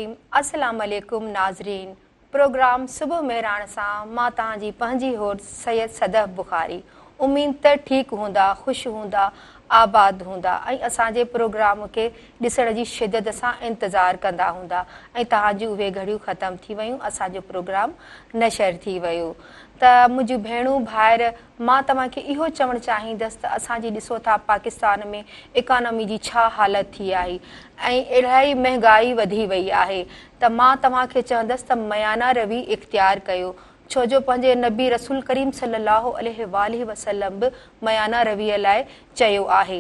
الرحيم السلام عليڪم ناظرين پروگرام صبح مهراڻ سان مان توهان جي پنهنجي هوسٽ سيد صدف بخاري اميد ته ٺيڪ هوندا خوش هوندا آباد هوندا ۽ اسان جي پروگرام کي ڏسڻ جي شدت سان انتظار ڪندا هوندا ۽ توهان جون اهي گهڙيون ختم ٿي ويون اسان جو پروگرام نشر ٿي ويو ته منهنجون ڀيڻون ڀائر مان توهان کي اهو چوڻ چاهيندس ته اسان جي ڏسو ٿا پاڪستان ۾ اڪانومي جي ڇا حالت ٿي آهي ۽ الاهي مهنگائي وڌي وئي آهي ته مان توهان کي چوندس ته ميانه روي اختيار ڪيو ڇو جو پنهنجي نبي رسول ڪريم صلي الله عليه واله وسلم به ميانه روي لاء چيو آهي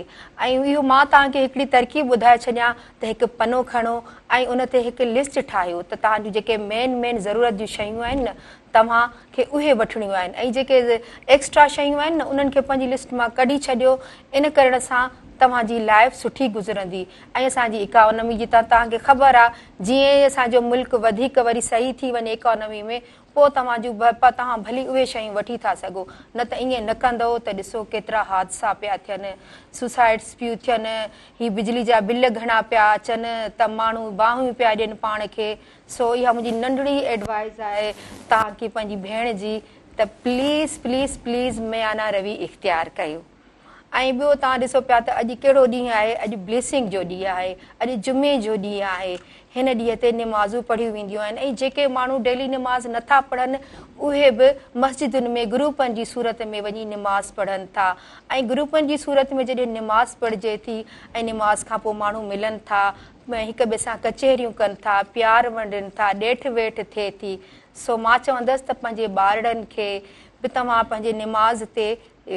۽ اهو مان توهان کي هڪڙي ترڪيب ٻڌائي ڇڏيان ته هڪ پنو کڻو ۽ ان تي هڪ لسٽ ٺاهيو ته توهان جون جيڪي مين مين ضرورت جون شيون آهن نه توهان کي اهي وٺڻيون آهن ۽ جيڪي ايڪسٽرا شيون آهن نه انهن کي پنهنجي لسٽ مان ڪڍي ڇڏيو ان ڪرڻ سان توهان جي لائف سٺي گذرندي ۽ اسان جي اڪانومي جي ته توهان کي خبر آ جيئن ئي اسان جو ملڪ وڌيڪ وري صحيح ٿي وڃي اڪانومي ۾ پوء توهان جون توهان ڀلي اهي شيون وٺي ٿا سگهو نه ته ائين نه ڪندؤ ته ڏسو ڪيترا حادثا پيا ٿين سوسائيڊس پيون ٿين هي بجلي جا بل گهڻا پيا اچن ته ماڻهو باهيون پيا ڏين پاڻ کي سو اها منهنجي ننڍڙي ايڊوائيز آهي توهان کي پنهنجي ڀيڻ جي ته پليز پليز پليز ميانه روي اختيار ڪيو ۽ ٻيو توهان ڏسو پيا ته اڄ ڪهڙو ڏينهن آهي اڄ بليسنگ جو ڏينهن آهي اڄ جمعي جو ڏينهن آهي هن ڏينهن تي نمازون پڙهيون وينديون آهن ۽ جيڪي ماڻهو ڊيلي نماز نٿا پڙهن اهي به مسجدن ۾ گروپن جي صورت ۾ وڃي نماز پڙهن ٿا ۽ گروپن جي صورت ۾ جڏهن نماز پڙهجي ٿي ۽ نماز کان پوء ماڻهو ملن ٿا هڪ ٻئي سان ڪچهريون ڪن ٿا، پيار ونڊين ٿا، ڏيٺ ويٺ ٿئي ٿي. سو مان چوندس ته پنهنجي ٻارڙن کي به توهان پنهنجي نماز تي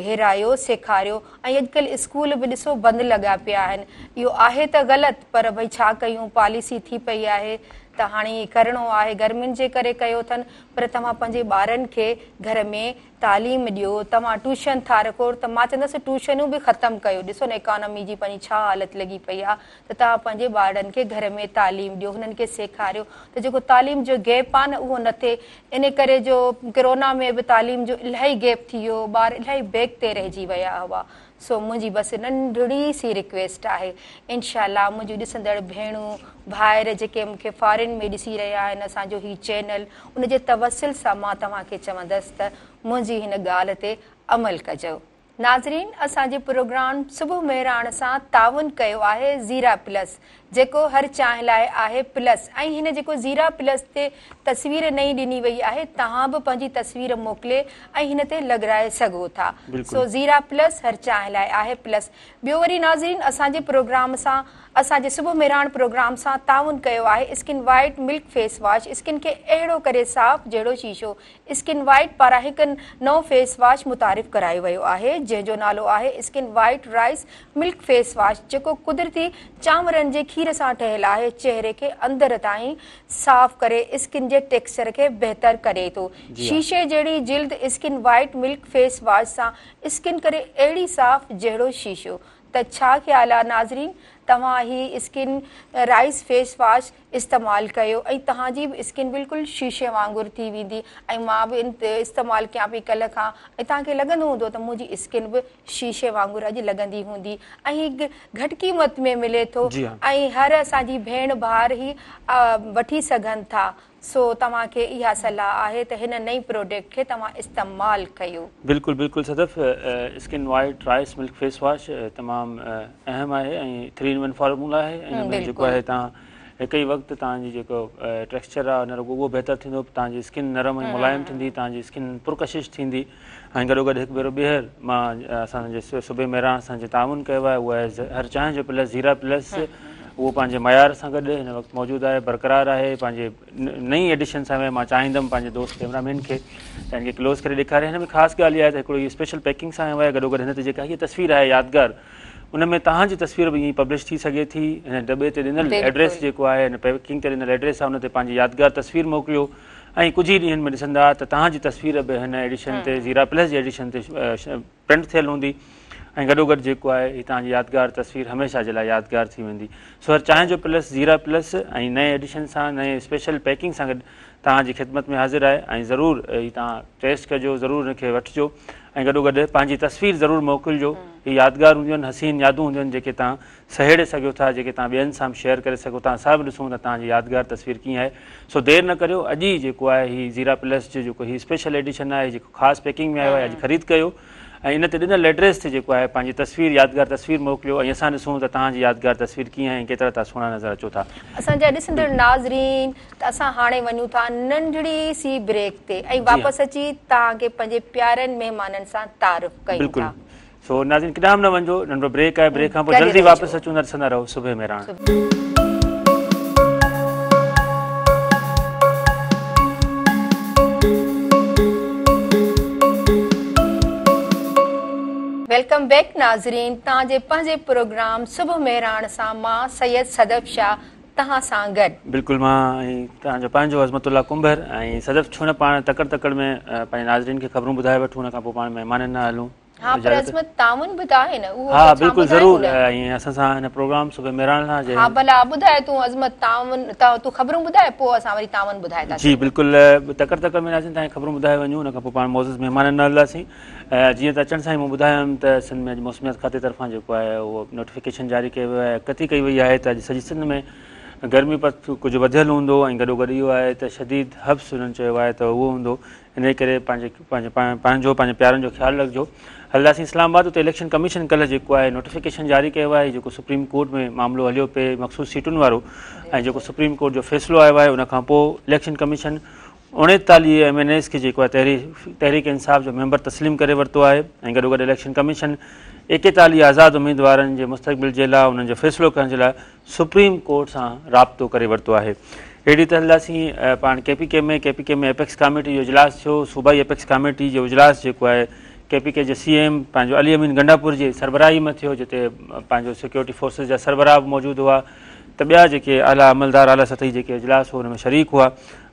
هيرايو، سيکاريو ۽ اڄڪلهه اسڪول به ڏسو بند لڳا پيا آهن. اهو آهي ته غلط پر ڀئي ڇا ڪيون پاليسي ٿي پئي آهي ته هاڻي ائين ڪرڻو آهي گرمين جي ڪري ڪيو اٿن پر توهان پنهنجي ٻارن کي گهر ۾ تعليم ڏيو، توهان ٽيوشن ٿا رکو ته مان چوندس ٽيوشنون به ختم ڪيو، ڏسو نه اڪانومي جي پنهنجي ڇا حالت لڳي پئي آ ته توهان پنهنجي ٻارڙن کي گهر ۾ تعليم ڏيو، هنن کي سيکاريو ته جيڪو تعليم جو گيپ آ نه اهو نه ٿئي، ان ڪري جو ڪرونا ۾ به تعليم جو الاهي گيپ ٿي ويو، ٻار الاهي بيڪ تي رهجي ويا هئا، سو منهنجي بس ننڍڙي سي رڪويسٽ آهي انشاء الله منهنجون ڏسندڙ ڀيڻون ڀائر جيڪي مون کي فارين ۾ ڏسي رهيا آهن اسان جو هي چينل ان جي توسل سان مان توهان کي چوندس ته منهنجي هن ڳالهه تي عمل ڪجو. ناظرين اسان جي پروگرام صبح مهراڻ سان تعاون ڪيو آهي زيرا پلس جيڪو هر چانهه لاء آهي پلس ۽ هن جيڪو زيرا پلس تي تصوير نئين ڏني وئي آهي توهان به پنهنجي تصوير موڪلي ۽ هن تي لڳرائي سگهو ٿا سو زيرا پلس هر چانهه لاء آهي پلس ٻيو وري ناظرين اسان جي پروگرام سان اسان جي صبح مهراڻ پروگرام سان تعاون ڪيو آهي skin white milk face wash skin کي اهڙو ڪري صاف جهڙو شيشو اسڪن وائيٽ پاران هڪ نئون فيس واش متعارف ڪرايو ويو آهي جنهن جو نالو آهي skin white rice milk face wash جيڪو قدرتي چانورن جي کير سان ٺهيل آهي چهري کي اندر تائين صاف ڪري اسڪن جي ٽيڪسچر کي بهتر ڪري ٿو شيشي جهڙي جلد skin white milk face wash سان اسڪن ڪري اهڙي صاف جهڙو شيشو ته ڇا خيال آ ناظرين توهان هي اسڪن رائس فيس واش استعمال ڪيو ۽ توهان جي به اسڪن بلڪل شيشي وانگر ٿي ويندي ۽ مان به استعمال ڪيان پئي ڪلهه کان ۽ توهان کي لڳندو هوندو ته منهنجي اسڪن به شيشي وانگر اڄ لڳندي هوندي ۽ هي گهٽ قيمت ۾ ملي ٿو ۽ هر اسان جي ڀيڻ ڀائر هي وٺي سگهن ٿا سو توهان کي اها صلاح آهي ته هن نئين پروڊڪٽ کي توهان استعمال ڪيو. بلڪل بلڪل Sadaf skin white rice milk face wash تمام اهم آهي ۽ ٿري ان ون فارمولا آهي ان ۾ جيڪو آهي توهان هڪ ئي وقت توهان جي جيڪو ٽيڪسچر آهي نه رڳو اهو بهتر ٿيندو توهان جي اسڪن نرم ۽ ملائم ٿيندي توهان جي اسڪن پرڪشش ٿيندي ۽ گڏو گڏ هڪ ڀيرو ٻيهر مان اسان جي صبح مهراڻ سان جي تعاون ڪيو آهي اهو آهي هر چانهه جو پلس زيرا پلس اهو پنهنجي معيار سان گڏ هن وقت موجود آهي برقرار آهي پنهنجي نئين ايڊيشن سان مان چاهيندم پنهنجي دوست ڪيمرا مين کي ته هن کي ڪلوز ڪري ڏيکاري هن ۾ خاص ڳالهه اها آهي ته هڪڙو هي اسپيشل پيڪنگ سان آيو آهي گڏو گڏ هن تي جيڪا هي تصوير آهي يادگار ان ۾ توهان جي تصوير به ائين پبلش ٿي سگهي ٿي هن دٻي تي ڏنل ايڊريس جيڪو آهي هن پيڪنگ تي ڏنل ايڊريس آهي ان تي پنهنجي يادگار تصوير موڪليو ۽ ڪجهه ئي ڏينهن ۾ ڏسندا ته توهان جي تصوير به هن ايڊيشن تي زيرا پلس جي ايڊيشن تي پرنٽ ٿيل هوندي ۽ گڏوگڏ جيڪو آهي هي توهان جي يادگار تصوير هميشه جي لاء يادگار ٿي ويندي سو هر چانهه جو پلس زيرا پلس ۽ نئين ايڊيشن سان نئين اسپيشل پيڪنگ سان گڏ توهان جي خدمت ۾ حاضر آهي ۽ ضرور هي توهان ٽيسٽ ڪجو ضرور هن کي وٺجو ۽ گڏو گڏ پنهنجي تصوير ضرور موڪلجو. هي يادگار هونديون آهن، حسين يادون هونديون آهن جيڪي توهان سهيڙي سگهو ٿا، جيڪي توهان ٻين سان به شيئر ڪري سگهو ٿا. اسان به ڏسون ته توهان جي يادگار تصوير ڪيئن آهي. سو دير نه ڪريو، اڄ ئي جيڪو آهي هي زيرا پلس جو جيڪو هي اسپيشل ايڊيشن آهي، جيڪو خاص پيڪنگ ۾ آيو آهي، اڄ خريد ڪيو ۽ ان تي ڏنل ايڊريس تي جيڪو آهي پنهنجي تصوير يادگار تصوير موڪليو ۽ اسان ڏسون ته توهان جي يادگار تصوير ڪيئن آهي ۽ ڪيترا توهان سهڻا نظر اچو ٿا. اسان جا ڏسندڙ ناظرين ته اسان هاڻي وڃون ٿا ننڍڙي سي بريڪ تي ۽ واپس اچي توهان کي پنهنجي پيارن مهمانن سان تعارف ڪيون بلڪل ٿا. سو ناظرين ڪڏهن به نه وڃجو، ننڍڙو بريڪ آهي، بريڪ کان پوء گڏ جلدي رهجو. واپس اچون ٿا، ڏسندا رهو صبح مهراڻ. Welcome back ناظرين توهان جي پنهنجي پروگرام صبح مهراڻ سان مان سيد صدف شاهه توهان سان گڏ. بلڪل مان ۽ توهان جو پنهنجو عظمت الله ڪنڀر ۽ صدف ڇو نه پاڻ تڪڙ تڪڙ ۾ پنهنجي ناظرين کي خبرون ٻڌائي وٺون ان کان پوء پاڻ مهمانن ڏانهن هلون. ها پر عظمت تعاون به ته آهي نه اهو ها بلڪل ضرور ۽ اسان سان هن پروگرام صبح مهراڻ سان ها ڀلا ٻڌاء تون عظمت تعاون تون خبرون ٻڌاء پوء اسان وري تعاون ٻڌائي ٿا جي بلڪل تڪڙ تڪڙ ۾ ناظرين توهان کي خبرون ٻڌائي وڃون ان کان پوء پاڻ معزز مهمانن ڏانهن هلنداسين. جيئن ته اچڻ سان ئي مون ٻڌايم ته سنڌ ۾ اڄ موسميات کاتي طرفان جيڪو آهي اهو نوٽيفڪيشن جاري ڪيو ويو آهي اڳڪٿي ڪئي وئي آهي ته اڄ سڄي سنڌ ۾ گرمي پد ڪجهه وڌيل هوندو ۽ گڏو گڏ اهو آهي ته شديد حبس انهن چيو آهي ته اهو هوندو انهي ڪري پنهنجي پنهنجي پنهنجو پنهنجي پيارن جو خيال رکجو هلنداسين اسلام آباد اتي اليڪشن ڪميشن ڪلهه جيڪو آهي نوٽيفڪيشن جاري ڪيو آهي جيڪو سپريم ڪورٽ ۾ معاملو هليو پئي مخصوص سيٽن وارو ۽ جيڪو سپريم ڪورٽ جو فيصلو آيو آهي ان کان پوء election commission 39 M N As کي جيڪو آهي تحريڪ انصاف جو ميمبر تسليم ڪري ورتو آهي ۽ گڏوگڏ اليڪشن ڪميشن 41 آزاد اميدوارن جي مستقبل جي لاء انهن جو فيصلو ڪرڻ جي لاء سپريم ڪورٽ سان رابطو ڪري ورتو آهي. اهڙي طرح هلنداسين پاڻ K P K ۾ K P K ۾ apex committee جو اجلاس ٿيو صوبائي ايپڪس ڪاميٽي جو اجلاس جيڪو آهي ڪي پي ڪي جي سي ايم پنهنجو علي امين گنڊاپور جي سربراهي ۾ ٿيو جتي پنهنجو سيڪيورٽي فورسز جا سربراهه به موجود هئا ته ٻيا جيڪي اعليٰ عملدار اعليٰ سطحي جيڪي اجلاس هو ان ۾ شريڪ هئا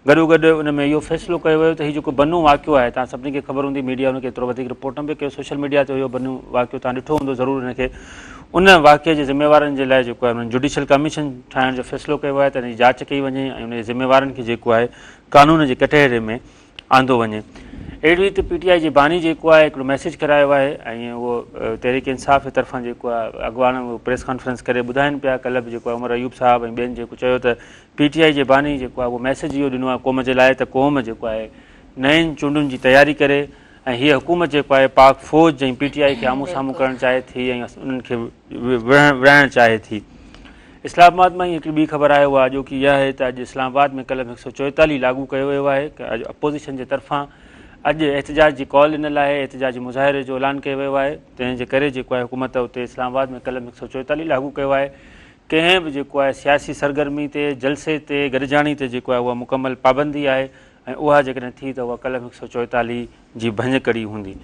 گڏوگڏ ان ۾ اهو فيصلو ڪيو ويو ته هي جيڪو بنو واقعو آهي توهان سڀني کي خبر هوندي ميڊيا ان کي ايترو وڌيڪ رپورٽ نه به ڪيو سوشل ميڊيا تي اهو بنو واقعو توهان ڏٺو هوندو ضرور ان کي ان واقعي جي ذميوارن جي لاء جيڪو آهي انهن جوڊيشل ڪميشن ٺاهڻ جو فيصلو ڪيو آهي ته ان جي جاچ ڪئي وڃي ۽ ان جي ذميوارن کي جيڪو آهي قانون جي ڪٽهڙي ۾ آندو وڃي اهڙي ريت پي ٽي آء جي باني جيڪو آهي هڪڙو ميسيج ڪرايو آهي ۽ اهو تحريڪ انصاف جي طرفان جيڪو آهي اڳواڻ پريس ڪانفرنس ڪري ٻڌائين پيا ڪلهه به جيڪو آهي عمر ايوب صاحب ۽ ٻين جيڪو چيو ته پي ٽي آء جي باني جيڪو آهي اهو ميسيج اهو ڏنو آهي قوم جي لاء ته قوم جيڪو آهي نئين چونڊن جي تياري ڪري ۽ هيء حڪومت جيڪو آهي پاڪ فوج ۽ پي ٽي آء کي آمهون سامهون ڪرڻ چاهي ٿي ۽ انهن کي وڙهائڻ چاهي ٿي. اسلام آباد مان ئي هڪڙي ٻي خبر آهي اها اڄوڪي اها آهي ته اڄ اسلام آباد ۾ قلم 144 لاڳو ڪيو ويو آهي اڄ اپوزيشن جي طرفان اڄ احتجاج جي ڪال ڏنل آهي احتجاجي مظاهري جو اعلان ڪيو ويو آهي تنهن جي ڪري جيڪو آهي حڪومت اتي اسلام آباد ۾ قلم 144 لاڳو ڪيو آهي ڪنهن به جيڪو آهي سياسي سرگرمي تي، جلسي تي، گڏجاڻي تي جيڪو آهي اها مڪمل پابندي آهي ۽ اها جيڪڏهن ٿي ته اها قلم 144 جي ڀڃڪڙي هوندي.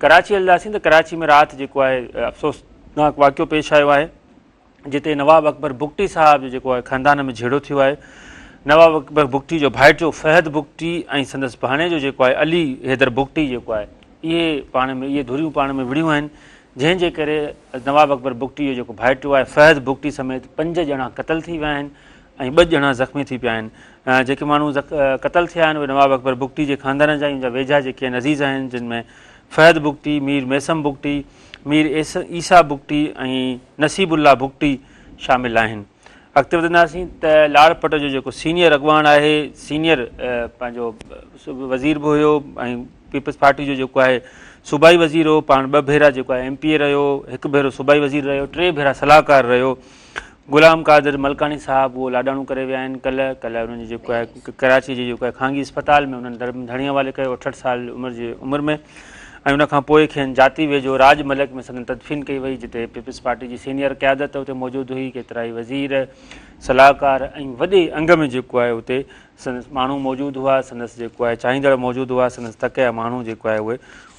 ڪراچي هلنداسين ته ڪراچي ۾ رات جيڪو آهي افسوسناڪ واقعو پيش آيو آهي جتي نواب اڪبر بگٽي صاحب جو جيڪو آهي خاندان ۾ جهيڙو ٿيو آهي نواب اڪبر بگٽي جو ڀائٽيو فهد بگٽي ۽ سندس ڀاڻيجو جيڪو آهي علي حيدر بگٽي جيڪو آهي اهي پاڻ ۾ اهي ڌريون پاڻ ۾ وڙهيون آهن جنهن جي ڪري نواب اڪبر بگٽي جو جيڪو ڀائٽيو آهي فهد بگٽي سميت پنج ڄڻا قتل ٿي ويا آهن ۽ ٻه ڄڻا زخمي ٿي پيا آهن جيڪي ماڻهو قتل ٿيا آهن اهي نواب اڪبر بگٽي جي خاندان جا ۽ ان جا ويجها جيڪي آهن عزيز آهن جن ۾ فهد بگٽي، مير ميثم بگٽي، مير عيسيٰ بگٽي ۽ نصيب الله بگٽي شامل آهن. اڳتي وڌنداسين ته لاڙ پٽ جو جيڪو سينيئر اڳواڻ آهي سينيئر پنهنجو وزير به هيو ۽ پيپلز پارٽي جو جيڪو آهي صوبائي وزير هو پاڻ ٻه ڀيرا جيڪو آهي ايم پي اي رهيو هڪ ڀيرو صوبائي وزير رهيو ٽي ڀيرا صلاحڪار رهيو غلام قادر ملڪاڻي صاحب اهو لاڏاڻو ڪري ويا آهن ڪلهه ڪلهه انهن جي جيڪو آهي ڪراچي جي جيڪو آهي خانگي اسپتال ۾ انهن ڌرم ڌڻي حوالي ڪيو 68 سال عمر جي عمر ۾ ۽ ان کان پوء کين جاتي ويجهو راڄ ملڪ ۾ سندن تدفين ڪئي وئي جتي پيپلز پارٽي جي سينيئر قيادت اتي موجود هئي ڪيترائي وزير صلاحڪار ۽ وڏي انگ ۾ جيڪو آهي اتي سندس ماڻهو موجود هئا، سندس جيڪو آهي چاهيندڙ موجود هئا، سندس تڪ جا ماڻهو جيڪو آهي اهي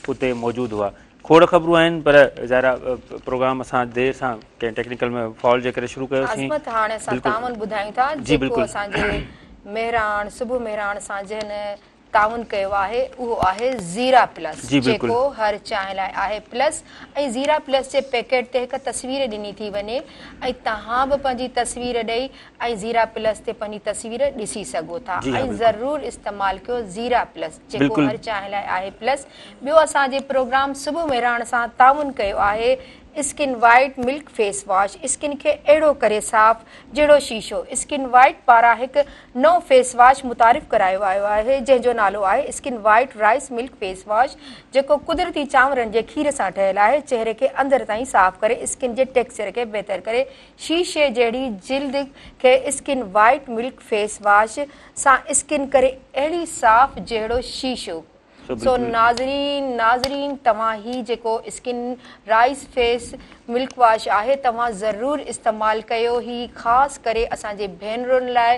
اتي موجود هئا. کوڙ خبرون آهن پر ظاهر آهي پروگرام اسان دير سان ڪنهن ٽيڪنيڪل ۾ فالٽ جي ڪري شروع ڪيوسين. عظمت هاڻي اسان تعاون ٻڌايون ٿا جي جيڪو بلڪل. اسان جي مهراڻ صبح مهراڻ سان جنهن تعاون ڪيو آهي اهو آهي زيرا پلس جيڪو هر چانهه لاء آهي پلس ۽ زيرا پلس جي پيڪيٽ تي هڪ تصوير ڏني ٿي وڃي ۽ توهان به پنهنجي تصوير ڏئي ۽ زيرا پلس تي پنهنجي تصوير ڏسي سگهو ٿا ۽ ضرور استعمال ڪيو زيرا پلس جيڪو هر چانهه لاء آهي پلس ٻيو اسان جي پروگرام صبح مهراڻ سان تعاون ڪيو آهي skin white milk face wash skin کي اهڙو ڪري صاف جهڙو شيشو اسڪن وائيٽ پاران هڪ نئون فيس واش متعارف ڪرايو ويو آهي جنهن جو نالو آهي skin white rice milk face wash جيڪو قدرتي چانورن جي کير سان ٺهيل آهي چهري کي اندر تائين صاف ڪري اسڪن جي ٽيڪسچر کي بهتر ڪري شيشي جهڙي جلد کي skin white milk face wash سان اسڪن ڪري اهڙي صاف جهڙو شيشو. سو ناظرين ناظرين توهان هي جيڪو skin rice face milk wash آهي توهان ضرور استعمال ڪيو هي خاص ڪري اسان جي ڀينرن لاء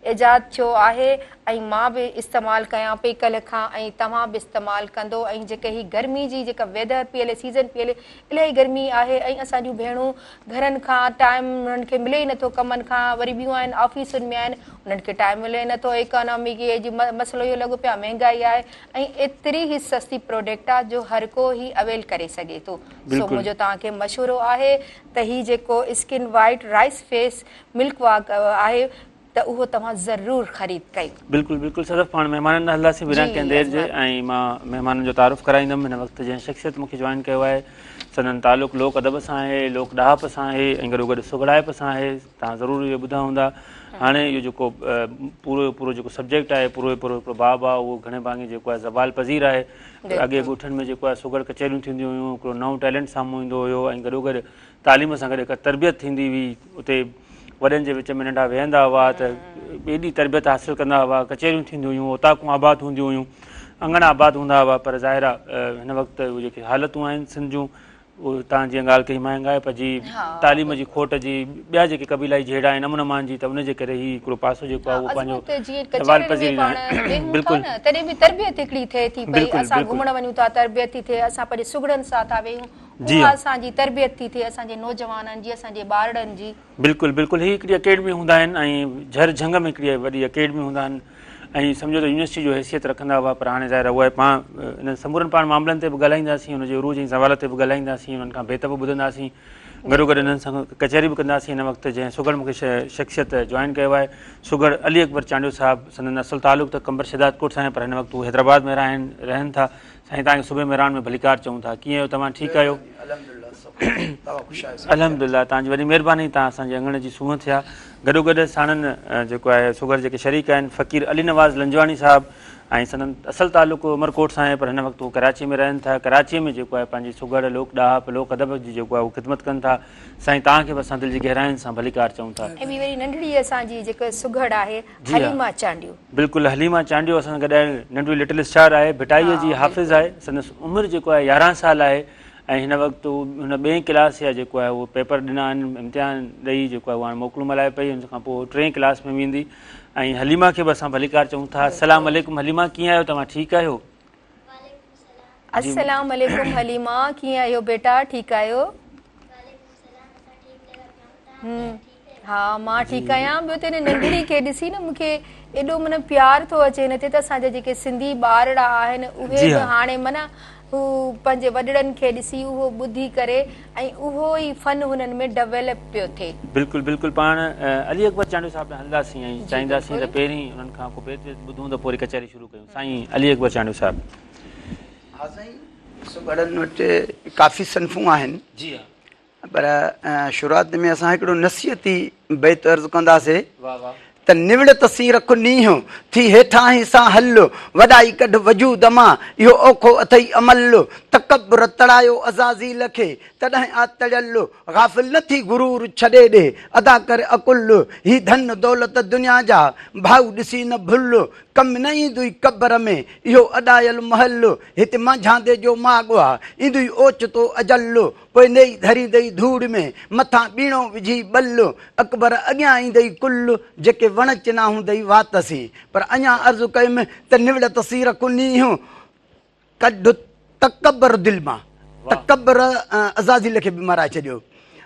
ايجاد ٿيو آهي ۽ مان به استعمال ڪيان پئي ڪلهه کان ۽ توهان به استعمال ڪندو ۽ جيڪي هي گرمي جي جيڪا ويدر پئي هلي سيزن پئي هلي الاهي گرمي آهي ۽ اسان جون ڀيڻون گهرن کان ٽائيم انهن کي ملي ئي نٿو ڪمن کان وري ٻيون آهن آفيسن ۾ آهن انهن کي ٽائيم ملي نٿو ايڪانامي جي مسئلو اهو لڳو پيو آهي مهنگائي آهي ۽ ايتري هي سستي پروڊڪٽ آهي جو هر ڪو هي اويل ڪري سگهي ٿو سو منهنجو توهان کي مشورو آهي ته هي جيڪو skin white rice face milk wash آهي ته اهو توهان ضرور خريد ڪيو. بلڪل بلڪل صدف پاڻ مهمانن ڏانهن هلنداسين بنا ڪنهن دير جي ۽ مان مهمانن جو تعارف ڪرائيندم هن وقت جنهن شخصيت مون کي جوائن ڪيو آهي سندن تعلق لوڪ ادب سان آهي لوڪ ڏاهپ سان آهي ۽ گڏو گڏ سگهڙائپ سان آهي توهان ضرور اهو ٻڌا هوندا هاڻي اهو جيڪو پورو جو پورو جيڪو سبجيڪٽ آهي پورو جو پورو هڪڙو باب آهي اهو گهڻي ڀاڱي جيڪو آهي زوال پذير آهي اڳي ڳوٺن ۾ جيڪو آهي سگهڙ ڪچهريون ٿينديون هيون هڪڙو نئون ٽيلنٽ سامهون ايندو هيو ۽ گڏو گڏ تعليم سان گڏ هڪ تربيت ٿيندي هئي اتي وڏن جي وچ ۾ ننڍا ويهندا هئا ته ايڏي تربيت حاصل ڪندا هئا ڪچهريون ٿينديون هيون اوطاقون آباد هونديون هيون اڱڻ آباد هوندا هئا پر ظاهر آهي هن وقت اهي جيڪي حالتون آهن سنڌ جون اهي توهان جيئن ڳالهه ڪئي مهانگائپ جي تعليم جي کوٽ جي ٻيا جيڪي قبيلائي جهيڙا آهن امن امان جي ته ان جي ڪري هي هڪڙو پاسو جيڪو آهي اهو پنهنجو زوال پذير آهي بلڪل تڏهن به تربيت هڪڙي ٿئي ٿي پئي اسان گهمڻ وڃون ٿا تربيت ٿي ٿئي اسان پنهنجي سگهڙن سان ٿا ويهون اها اسان جي تربيت ٿي ٿئي اسان جي نوجوانن جي اسان جي ٻارڙن جي. بلڪل بلڪل هي هڪڙي اڪيڊمي هوندا آهن ۽ جهر جهنگ ۾ هڪڙي وڏي اڪيڊمي هوندا آهن ۽ سمجهو ته يونيورسٽي جو حيثيت رکندا هئا پر هاڻي ظاهر اهو آهي پاڻ انهن سمورن پاڻ معاملن تي به ڳالهائينداسين ان جي عروج ۽ زوال تي به ڳالهائينداسين انهن کان بيت به ٻڌنداسين گڏو گڏ انهن سان ڪچهري به ڪنداسين هن وقت جنهن سگهڙ مون کي شخصيت جوائن ڪيو آهي سگهڙ علي اڪبر چانڊيو صاحب سندن اصل تعلق ته قمبر شهدادڪوٽ سان آهي پر هن وقت هو حيدرآباد ۾ رهن ٿا سائين توهان کي صبح مهراڻ ۾ ڀليڪار چئون ٿا ڪيئن آهيو توهان ٺيڪ آهيو الحمدلله توهان جي وڏي مهرباني توهان اسان جي اڱڻ جي سونهن ٿيا گڏو گڏ ساڻن جيڪو آهي سگهڙ جيڪي شريڪ آهن فقير علي نواز لنجواڻي صاحب ۽ سندن اصل تعلق عمرڪوٽ سان آهي پر هن وقت هو ڪراچي ۾ رهن ٿا ڪراچي ۾ جيڪو آهي پنهنجي سگهڙ لوڪ ڏاهپ لوڪ ادب جي جيڪو آهي هو خدمت ڪن ٿا سائين توهان کي به اسان دل جي گهراين سان ڀليڪار چئون ٿا. ۽ ٻي وري ننڍڙي اسان جي جيڪا سگهڙ آهي حليما چانڊيو. بلڪل حليما چانڊيو اسان سان گڏ آهي ننڍڙي لٽل اسٽار آهي ڀٽائيء جي حافظ آهي سندس عمر جيڪو آهي 11 سال آهي ۽ هن وقت هو هن ٻئين ڪلاس جا جيڪو آهي اهو پيپر ڏنا آهن امتحان ڏئي جيڪو آهي اهو هاڻي موڪلون ملهائي پئي ان کان پوء ٽئين ڪلاس ۾ ويندي ۽ حليما کي به اسان ڀليڪار چئون ٿا السلام عليڪم حليما ڪيئن آهيو توهان ٺيڪ آهيو. السلام عليڪم حليما ڪيئن آهيو بيٽا ٺيڪ آهيو. ها مان ٺيڪ آهيان ٻيو ته هن ننڍڙي کي ڏسي نه مونکي ايڏو معنيٰ پيار ٿو اچي هن تي ته اسان جا جيڪي سنڌي ٻارڙا آهن اهي به هاڻي معنيٰ هو پنهنجي وڏڙن کي ڏسي اهو ٻڌي ڪري ۽ اهو ئي فن هنن ۾ ڊويلپ پيو ٿئي. بلڪل بلڪل پاڻ علي اڪبر چانڊيو صاحب ڏانهن هلنداسين ۽ چاهينداسين ته پهرين انهن کان ڪو بيت ويت ٻڌون ته پوء وري ڪچهري شروع ڪيون سائين علي اڪبر چانڊيو صاحب. ها سائين سگهڙن وٽ ڪافي صنفون آهن. جي ها. پر شروعات ۾ اسان هڪڙو نصيحتي بيت عرض ڪنداسي ته نوڙت سين رک نينهن، ٿي هيٺاهين سان هل، وڏائي ڪڍ وجود مان، اهو اوکو اٿئي عمل، تڪبر تڙايو عزازيل کي، تڏهن آ تڙيل، غافل نه ٿي غرور ڇڏي ڏي، ادا ڪر عقل، هي ڌن دولت دنيا جا، ڀائو ڏسي نه ڀل، ڪم نه ايندوئي قبر ۾، اهو اڏايل محل، هت مانجهاندي جو ماڳ آ، ايندوئي اوچتو اجل، پوء نيئي ڌريندئي ڌوڙ ۾، مٿان ٻيڻو وجهي ٻل، اڪبر اڳيان ايندئي ڪل، جيڪي وڻ چنا هوندئي وات سين. پر اڃا عرض ڪيم ته نوڙت سين رک نينهن، ڪڍ تڪبر دل مان. تڪبر عزازيل کي به مارائي ڇڏيو.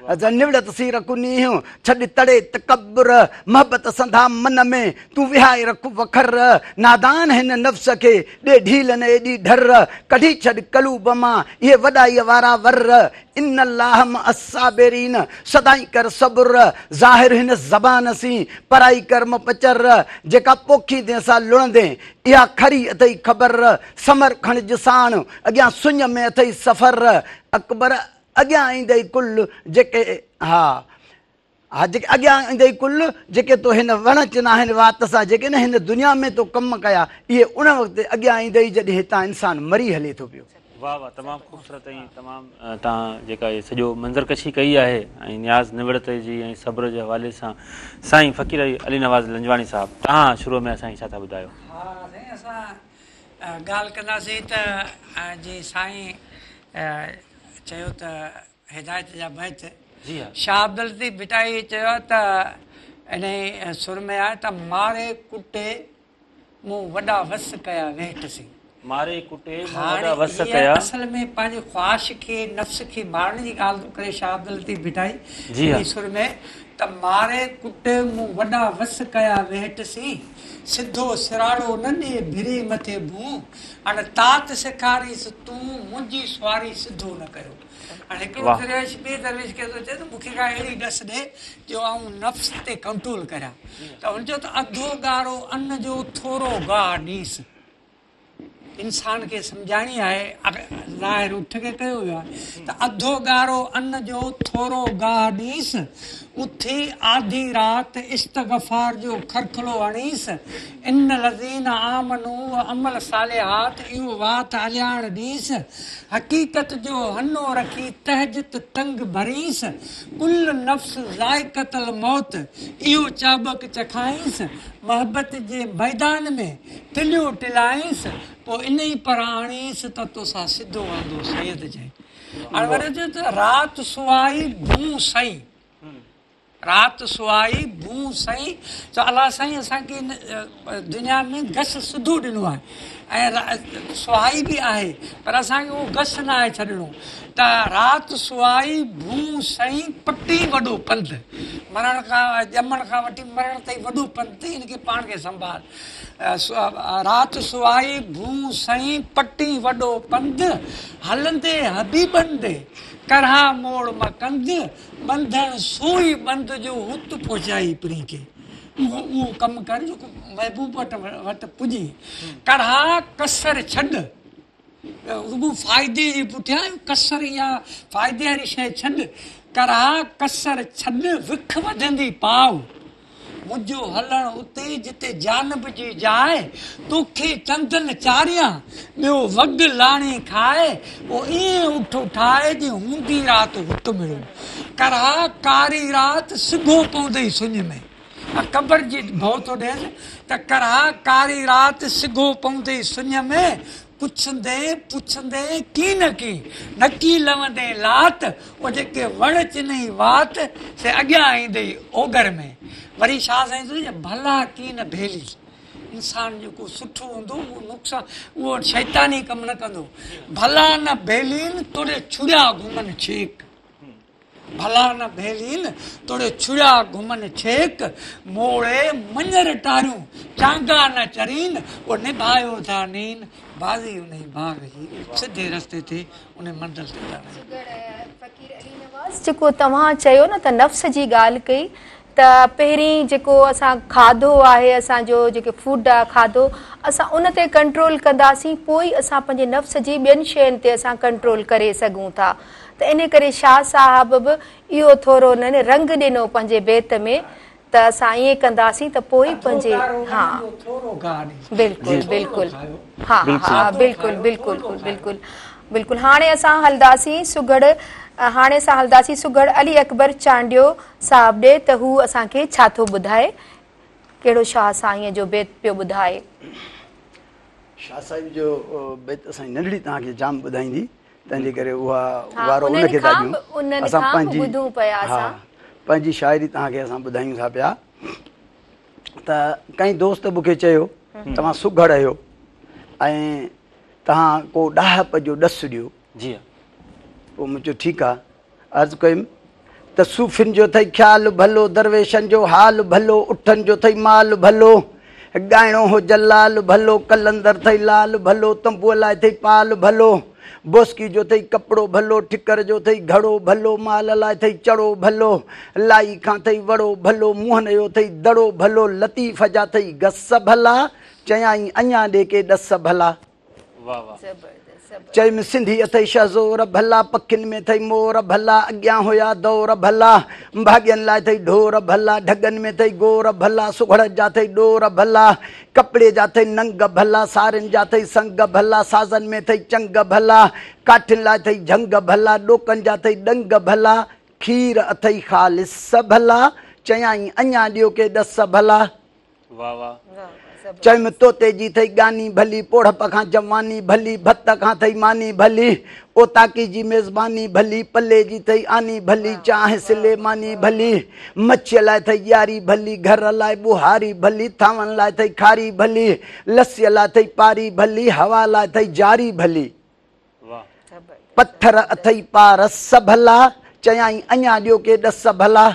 نوڙت سين رک نينهن، ڇڏ تڙي تڪبر، محبت سندا من ۾، تون وهائي رک وکر، نادان هن نفس کي، ڏي ڍيل نه ايڏي ڍر، ڪڍي ڇڏ قلوب مان، اهي وڏائيء وارا ور، ان الله مع الصابرين، سدائين ڪر صبر، ظاهر هن زبان سين، پرائي ڪر م پچر، جيڪا پوکيندين سا لڻندين، اها کري اٿئي خبر، ثمر کڻج ساڻ، اڳيان سڃ ۾ اٿئي سفر، اڪبر اڳيان ايندئي ڪل، جيڪي ها ها جيڪي اڳيان ايندئي ڪل، جيڪي تو هن وڻ چنا هن وات سان، جيڪي نه هن دنيا ۾ تو ڪم ڪيا، اهي ان وقت اڳيان ايندئي جڏهن هتان انسان مري هلي ٿو پيو. واه واه تمام خوبصورت ۽ تمام توهان جيڪا هي سڄو منظر ڪشي ڪئي آهي ۽ نياز نوڙت جي ۽ صبر جي حوالي سان سائين فقير علي نواز لنجواڻي صاحب توهان شروع ۾ اسان کي ڇا ٿا ٻڌايو. ها سائين اسان ڳالهه ڪنداسين ته جي سائين چيو ته هدايت جا بيت جي ها. شاهه عبداللطيف ڀٽائي چيو آهي ته انهي سر ۾ آهي ته ماري ڪٽي مون وڏا وس ڪيا ويهٽ سين. ماري ڪٽي مون وڏا وس ڪيا. هاڻي اصل ۾ پنهنجي خواهش کي نفس کي مارڻ جي ڳالهه ٿو ڪري شاهه عبداللطيف ڀٽائي انهي سر ۾ ته ماري ڪٽي مون وڏا وس ڪيا ويهٽ سين، سڌو سراڙو نه ڏي ڀري مٿي ڀون، اڻ تات سيکاريس تون منهنجي سواري سڌو نه ڪيو. هاڻي هڪڙو درويش ٻئي درويش کي ٿو چئي ته مون کي ڪا اهڙي ڏس ڏي جو آئون نفس تي ڪنٽرول ڪريان ته هن چيو ته اڌو ڳارو ان جو ٿورو گاهه ڏيس. انسان کي سمجهائڻي آهي ظاهر اٺ کي ڪيو ويو آهي ته اڌو ڳارو ان جو ٿورو گاهه ڏيس اٿي آڌي رات استغفار جو کرکلو هڻيس ان الذين آمنوا وعملوا الصالحات اهو وات اهڃاڻ ڏيس حقيقت جو هنو رکي تهجد تنگ ڀريس ڪل نفس ذائقة الموت اهو چابڪ چکائيس محبت جي ميدان ۾ ٽليو ٽلائينس، پوء انهي پر آڻيس ته توسان سڌو آندو سيد چئي. هاڻي وري چيو ته رات سهائي ڀونء سئين، رات سهائي ڀونء سئين، ته الله سائين اسان کي هن دنيا ۾ گس سڌو ڏنو آهي ۽ سهائي به آهي پر اسان کي اهو گس نه آهي ڇڏڻو ته رات سهائي ڀونء سئين پٽي وڏو پنڌ، مرڻ کان ڄمڻ کان وٺي مرڻ تائين وڏو پنڌ اٿئي ان کي پاڻ کي سنڀال. رات سهائي ڀونء سئين پٽي وڏو پنڌ، هلندي حبيبن ڏي، ڪرها موڙ م ڪنڌ، ٻنڌڻ سوئي ٻنڌ جو هت پهچائي پرين کي. اهو اهو ڪم ڪر جيڪو محبوب وٽ پڄي. ڪرها ڪسر ڇڏ. رڳو فائدي جي پٺيان ڪسر يا فائدي واري شيء ڇڏ، ڪرها ڪسر ڇڏ، وک وڌندي پاء. منهنجو هلڻ اتي جتي جانب جي جاء، توکي چندن چاريان، ٻيو وڳ لاڻي کاء، پوء ائين اٺ اٺاء جي هوندي رات هت ملون. ڪرها ڪاري رات سگهو پوندئي سڃ ۾. قبر جي ڀؤ ٿو ڏيس ته ڪرها ڪاري رات سگهو پوندئي سڃ ۾، پڇندين پڇندين ڪين ڪين، نڪي لوندين لات، او جيڪي وڻ چنئي وات، سي اڳيان ايندئي اوڳر ۾. وري شاهه سائين ٿو چئي ڀلا ڪين ڀيلي. انسان جيڪو سٺو هوندو اهو نقصان اهو شيطاني ڪم نه ڪندو. ڀلا نه ڀيلين توڙي ڇڙيا گهمن ڇيڪ. ڀلا نه ڀيلين، توڙي ڇڙيا گهمن ڇيڪ، موڙي مڃر ٽاريون، چانگا نه چرين، او نڀايو ٿا نين، بازي انهي باغ جي، سڌي رستي تي انهي منزل تي ٿا وڃن. سگهڙ فقير علي نواز جيڪو توهان چيو نه ته نفس جي ڳالهه ڪئي ته پهرين جيڪو اسان کاڌو آهي اسان جو جيڪي فوڊ آهي کاڌو اسان ان تي ڪنٽرول ڪنداسين پوء ئي اسان پنهنجي نفس جي ٻين شين تي اسان ڪنٽرول ڪري سگهون ٿا ته انهي ڪري شاهه صاحب به اهو ٿورو انهن رنگ ڏنو پنهنجي بيت ۾ ته اسان ائين ڪنداسين ته پوء ئي پنهنجي ها بلڪل بلڪل ها ها بلڪل بلڪل بلڪل بلڪل هاڻي اسان هلنداسين سگهڙ هاڻي اسان هلنداسين سگهڙ علي اڪبر چانڊيو صاحب ڏي ته هو اسان کي ڇا ٿو ٻڌائي ڪهڙو شاهه سائينء جو بيت پيو ٻڌائي. شاهه صاحب جو بيت اسان جي ننڍڙي توهان کي جام ٻڌائيندي تنهن جي ڪري اها وارو ان کي ٿا ڏيون اسان پنهنجي ها پنهنجي شاعري توهان کي اسان ٻڌايون ٿا پيا ته ڪنهن دوست مون کي چيو توهان سگهڙ آهيو ۽ توهان ڪو ڏاهپ جو ڏس ڏيو جي پوء مون چيو ٺيڪ آ عرض ڪيم ته صوفين جو اٿئي خيال ڀلو، درويشن جو حال ڀلو، اٺن جو اٿئي مال ڀلو، ڳائڻو هو جلال ڀلو، قلندر اٿئي لال ڀلو، تنبوء لاء اٿئي پال ڀلو، بوسڪي جو اٿئي ڪپڙو ڀلو، ٺڪر جو اٿئي گهڙو ڀلو، مال لاء اٿئي چڙو ڀلو، لائي کان اٿئي وڙو ڀلو، موهن جو اٿئي دڙو ڀلو، لطيف جا اٿئي گس ڀلا، چيائين اڃا ڏي ڪي ڏس ڀلا. چيم سنڌي اٿئي شهزور ڀلا، پکين ۾ اٿئي مور ڀلا، اڳيان هيا دور ڀلا، ڀاڳين لاء اٿئي ڍور ڀلا، ڍڳن ۾ اٿئي گور ڀلا، سگهڙن جا اٿئي ڏور ڀلا، ڪپڙي جا اٿئي ننگ ڀلا، سارين جا اٿئي سنگ ڀلا، سازن ۾ اٿئي چنگ ڀلا، ڪاٺين لاء اٿئي جهنگ ڀلا، ڏوڪن جا اٿئي ڏنگ ڀلا، کير اٿئي خالص ڀلا، چيائين اڃا ڏيو ڪي ڏس ڀلا. چيم طوطي جي ٿئي ڳاني ڀلي، پوڙهپ کان جواني ڀلي، ڀت کان ٿئي ماني ڀلي، اوطاقي جي ميزباني ڀلي، پلي جي ٿئي آني ڀلي، چانهه سليماني ڀلي، مڇيء لاء ٿئي ڄاري ڀلي، گهر لاء ٻوهاري ڀلي، ٿانون لاء ٿئي کاري ڀلي، لسيء لاء ٿئي پاري ڀلي، هوا لاء ٿئي جاري ڀلي. پٿر اٿئي پارس ڀلا، چيائين اڃا ڏيو ڪي ڏس ڀلا.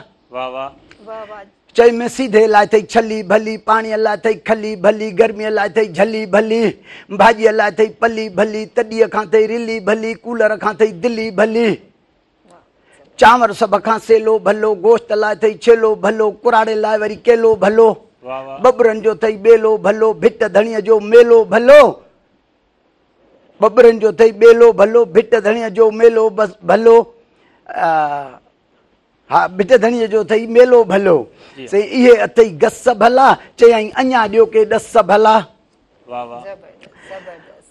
چيم سيڌي لاء اٿئي ڇلي ڀلي، پاڻيء لاء اٿئي کلي ڀلي، گرميء لاء اٿئي جهلي ڀلي، ڀاڄيء لاء اٿئي پلي ڀلي، تڏيء کان اٿئي رلي ڀلي، ڪولر کان اٿئي دلي ڀلي، چانور سڀ کان سيلو ڀلو، گوشت لاء اٿئي ڇيلو ڀلو، ڪراڙي لاء وري ڪيلو ڀلو، ٻٻرن جو اٿئي ٻيلو ڀلو، ڀٽ ڌڻيء جو ميلو ڀلو. ٻٻرن جو اٿئي ٻيلو ڀلو، ڀٽ ڌڻيء جو ميلو ڀلو، ها ڀٽ ڌڻيء جو اٿئي ميلو ڀلو، سائين اهي اٿئي گس ڀلا، چيائين اڃا ڏيو ڪي ڏس ڀلا.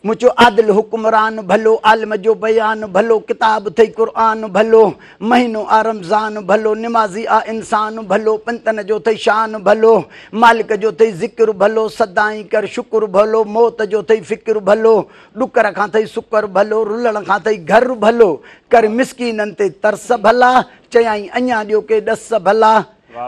مون چيو عادل حڪمران ڀلو، عالم جو بيان ڀلو، ڪتاب اٿئي قرآن ڀلو، مهينو آ رمضان ڀلو، نمازي آ انسان ڀلو، پنجتن جو اٿئي شان ڀلو، مالڪ جو اٿئي ذڪر ڀلو، سدائين ڪر شڪر ڀلو، موت جو اٿئي فڪر ڀلو، ڏڪر کان اٿئي سڪر ڀلو، رلڻ کان اٿئي گهر ڀلو، ڪر مسڪينن تي ترس ڀلا، چيائين اڃا ڏيو ڪي ڏس ڀلا،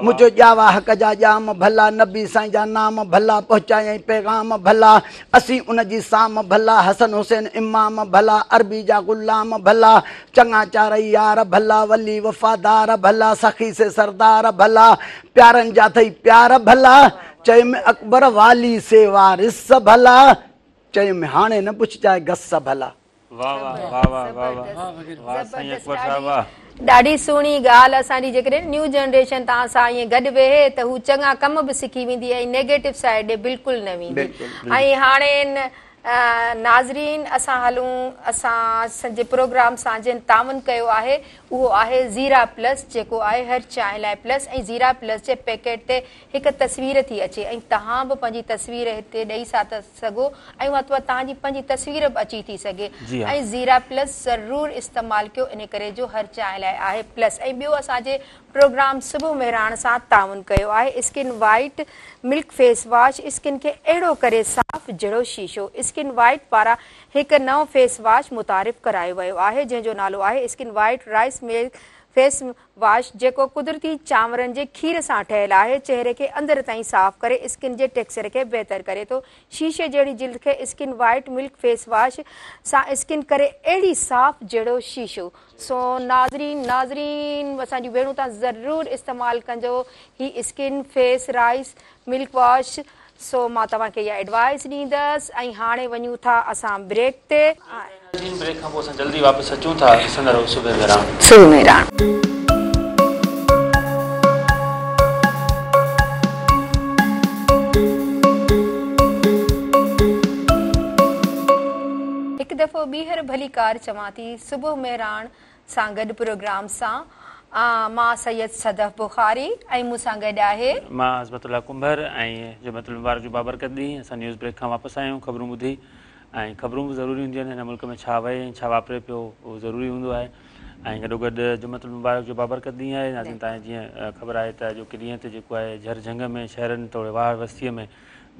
مون چيو ڄاوا حق جا ڄام ڀلا، نبي سائين جا نام ڀلا، پهچايائين پيغام ڀلا، اسين ان جي سام ڀلا، حسن حسين امام ڀلا، عربي جا غلام ڀلا، چڱا چارئي يار ڀلا، ولي وفادار ڀلا، سخي سي سردار ڀلا، پيارن جا اٿئي پيار ڀلا، چيم اڪبر والي سي وارث ڀلا، چيم هاڻي نه پڇجانء گس ڀلا. ڏاڍي سهڻي ڳالهه اسان جي جيڪڏهن نيو جنريشن توهان سان ائين گڏ ويهي ته هو چڱا ڪم به سکي ويندي ۽ نيگيٽو سائيڊ ڏي بلڪل نه ويندي ۽ هاڻي ناظرين اسان هلون اسان جي پروگرام سان جنهن تعاون ڪيو آهي اهو آهي زيرا پلس جيڪو آهي هر چانهه لاء پلس ۽ زيرا پلس جي پيڪيٽ تي هڪ تصوير ٿي اچي ۽ توهان به پنهنجي تصوير هتي ڏئي ٿا سگهو ۽ اها توهان جي پنهنجي تصوير به اچي ٿي سگهي ۽ زيرا پلس ضرور استعمال ڪيو ان ڪري جو هر چانهه لاء آهي پلس ۽ ٻيو اسان جي پروگرام صبح مهراڻ سان تعاون ڪيو آهي skin white milk face wash skin کي اهڙو ڪري صاف جهڙو شيشو اسڪن وائيٽ پاران هڪ نئون فيس واش متعارف ڪرايو ويو آهي جنهن جو نالو آهي skin white rice milk face wash جيڪو قدرتي چانورن جي کير سان ٺهيل آهي چهري کي اندر تائين صاف ڪري اسڪن جي ٽيڪسچر کي بهتر ڪري ٿو شيشي جهڙي جلد کي skin white milk face wash سان اسڪن ڪري اهڙي صاف جهڙو شيشو سو ناظرين ناظرين اسان جون ڀيڻون توهان ضرور استعمال ڪجو هي skin face rice milk wash سو مان توهان کي اها ايڊوائس ڏيندس ۽ هاڻي وڃون ٿا اسان بريڪ تي. ناظرين بريڪ کان پوء اسان جلدي واپس اچون ٿا ڏسندا رهو صبح مهراڻ. صبح مهراڻ. هڪ دفعو ٻيهر ڀليڪار چوان ٿي صبح مهراڻ سان گڏ پروگرام سان مان سيد صدف بخاري ۽ مون سان گڏ آهي. مان عظمت الله ڪنڀر ۽ جمعة المبارڪ جو بابرڪت ڏينهن اسان نيوز بريڪ کان واپس آيا آهيون خبرون ٻڌي ۽ خبرون به ضروري هونديون آهن هن ملڪ ۾ ڇا وهي ۽ ڇا واپري پيو اهو ضروري هوندو آهي ۽ گڏو گڏ جمعة المبارڪ جو بابرڪت ڏينهن آهي ناظرين توهان کي جيئن خبر آهي ته اڄوڪي ڏينهن تي جيڪو آهي جهر جهنگ ۾ شهرن توڙي واهه وستيء ۾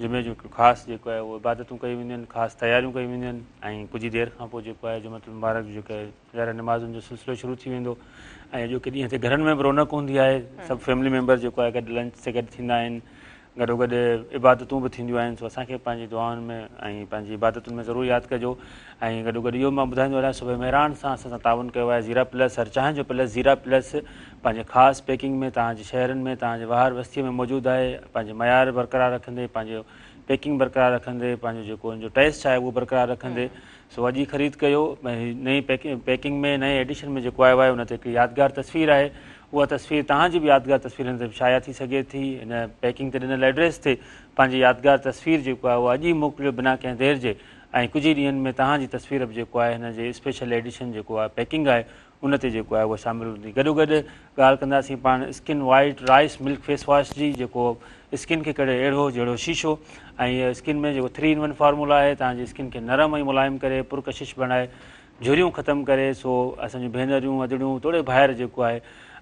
جمعي جون هڪڙيون خاص جيڪو آهي اهو عبادتون ڪيون وينديون آهن خاص تياريون ڪيون وينديون آهن ۽ ڪجهه ئي دير کان پوء جيڪو آهي جمعة المبارڪ جو جيڪو آهي ظاهر نمازن جو سلسلو شروع ٿي ويندو ۽ اڄوڪي ڏينهن تي گهرن ۾ به رونق هوندي آهي سڀ فيملي ميمبر جيڪو آهي گڏ لنچ تي گڏ ٿيندا آهن گڏوگڏ عبادتون به ٿينديون آهن سو اسان کي پنهنجي دعائن ۾ ۽ پنهنجي عبادتن ۾ ضرور ياد ڪجو ۽ گڏوگڏ اهو مان ٻڌائيندو هلان صبح مهراڻ سان اسان سان تعاون ڪيو آهي زيرا پلس هر چانهه جو پلس زيرا پلس پنهنجي خاص پيڪنگ ۾ توهان جي شهرن ۾ توهان جي واهر وستيء ۾ موجود آهي پنهنجي معيار برقرار رکندي پنهنجو پيڪنگ برقرار رکندي پنهنجو جيڪو ان جو ٽيسٽ آهي اهو برقرار رکندي سو اڄ ئي خريد ڪيو نئين پيڪنگ ۾ نئين ايڊيشن ۾ جيڪو آيو آهي ان تي هڪ يادگار تصوير آهي اها تصوير توهان جي به يادگار تصوير هن تي شايع ٿي سگهي ٿي هن پيڪنگ تي ڏنل ايڊريس تي پنهنجي يادگار تصوير جيڪو آهي اها اڄ ئي موڪليو بنا ڪنهن دير جي ۽ ڪجهه ئي ڏينهن ۾ توهان جي تصوير به جيڪو آهي هن جي اسپيشل ايڊيشن جيڪو آهي پيڪنگ آهي ان تي جيڪو آهي اهو شامل هوندي. گڏوگڏ ڳالهه ڪنداسين پاڻ skin white rice milk face wash جي جيڪو اسڪن کي ڪري اهڙو جهڙو شيشو ۽ اسڪن ۾ جيڪو ٿري ان ون فارمولا آهي توهان جي اسڪن کي نرم ۽ ملائم ڪري پرڪشش بڻائي جهريون ختم ڪري سو اسان جون ڀينريون ادڙيون توڙي ڀائر جيڪو آهي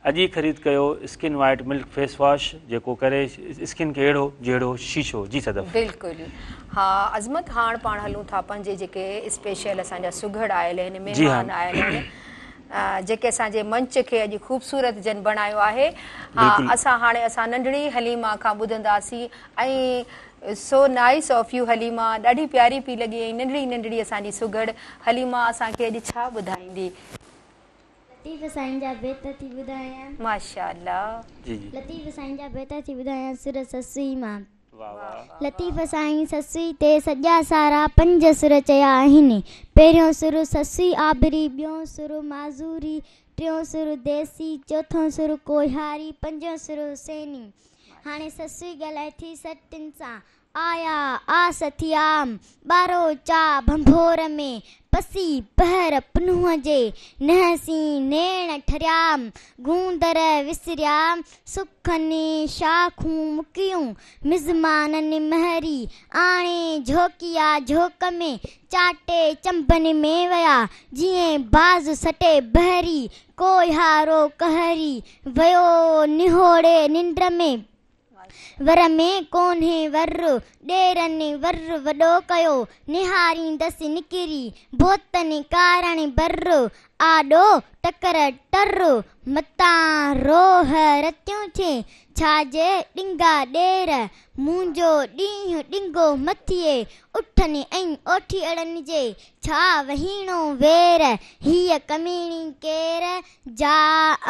اڄ ئي خريد ڪيو skin white milk face wash جيڪو ڪري اسڪن کي اهڙو جهڙو شيشو جي صدف. بلڪل ها عظمت هاڻ پاڻ هلون ٿا پنهنجي جيڪي اسپيشل اسان جا سگهڙ آيل آهن مهمان آيل آهن جيڪي اسان جي منچ کي اڄ خوبصورت جن بڻايو آهي ها اسان هاڻي اسان ننڍڙي حليما کان ٻڌنداسين ۽ so nice of you Halima ڏاڍي پياري پي لڳي ۽ ننڍڙي ننڍڙي اسان جي سگهڙ حليما اسان کي اڄ ڇا ٻڌائيندي. لطيف سائين جا بيت ٿي ٻڌايان. ماشاء الله. جي جي. لطيف سائين جا بيت ٿي ٻڌايان سر سسئي مان. واه واه. لطيف سائين سسئي تي سڄا سارا پنج سر چيا آهن. پهريون سر سسئي آبري، ٻيون سر معذوري، ٽيون سر ديسي، چوٿون سر ڪوهياري، پنجون سر حسيني. هاڻي سسئي ڳالهائي ٿي سرتين سان. آيا آس ٿيام، ٻاروچا ڀنڀور ۾، پسي پهر پنهونء جي، ننهن سين نيڻ ٺريام، گوندر وسريام، سکن شاخون مڪيون، مزمانن مهري، آڻي جهوڪيا جهوڪ ۾، چاٽي چنبن ۾ ويا، جيئن باز سٽي بحري، ڪوهيارو قهري، ويو نهوڙي ننڊ ۾. ور ۾ ڪونهي ور، ڏيرن ور وڏو ڪيو، نهاريندس نڪري، ڀوتن ڪارڻ بر، آڏو ٽڪر ٽر، متان روهه رتيون ٿئين، ڇا جي ڏنگا ڏير، منهنجو ڏينهن ڏنگو م ٿئي، اٺن ۽ اوٺيئڙن جي، ڇا وهيڻو وير، هيء ڪميڻي ڪير، جا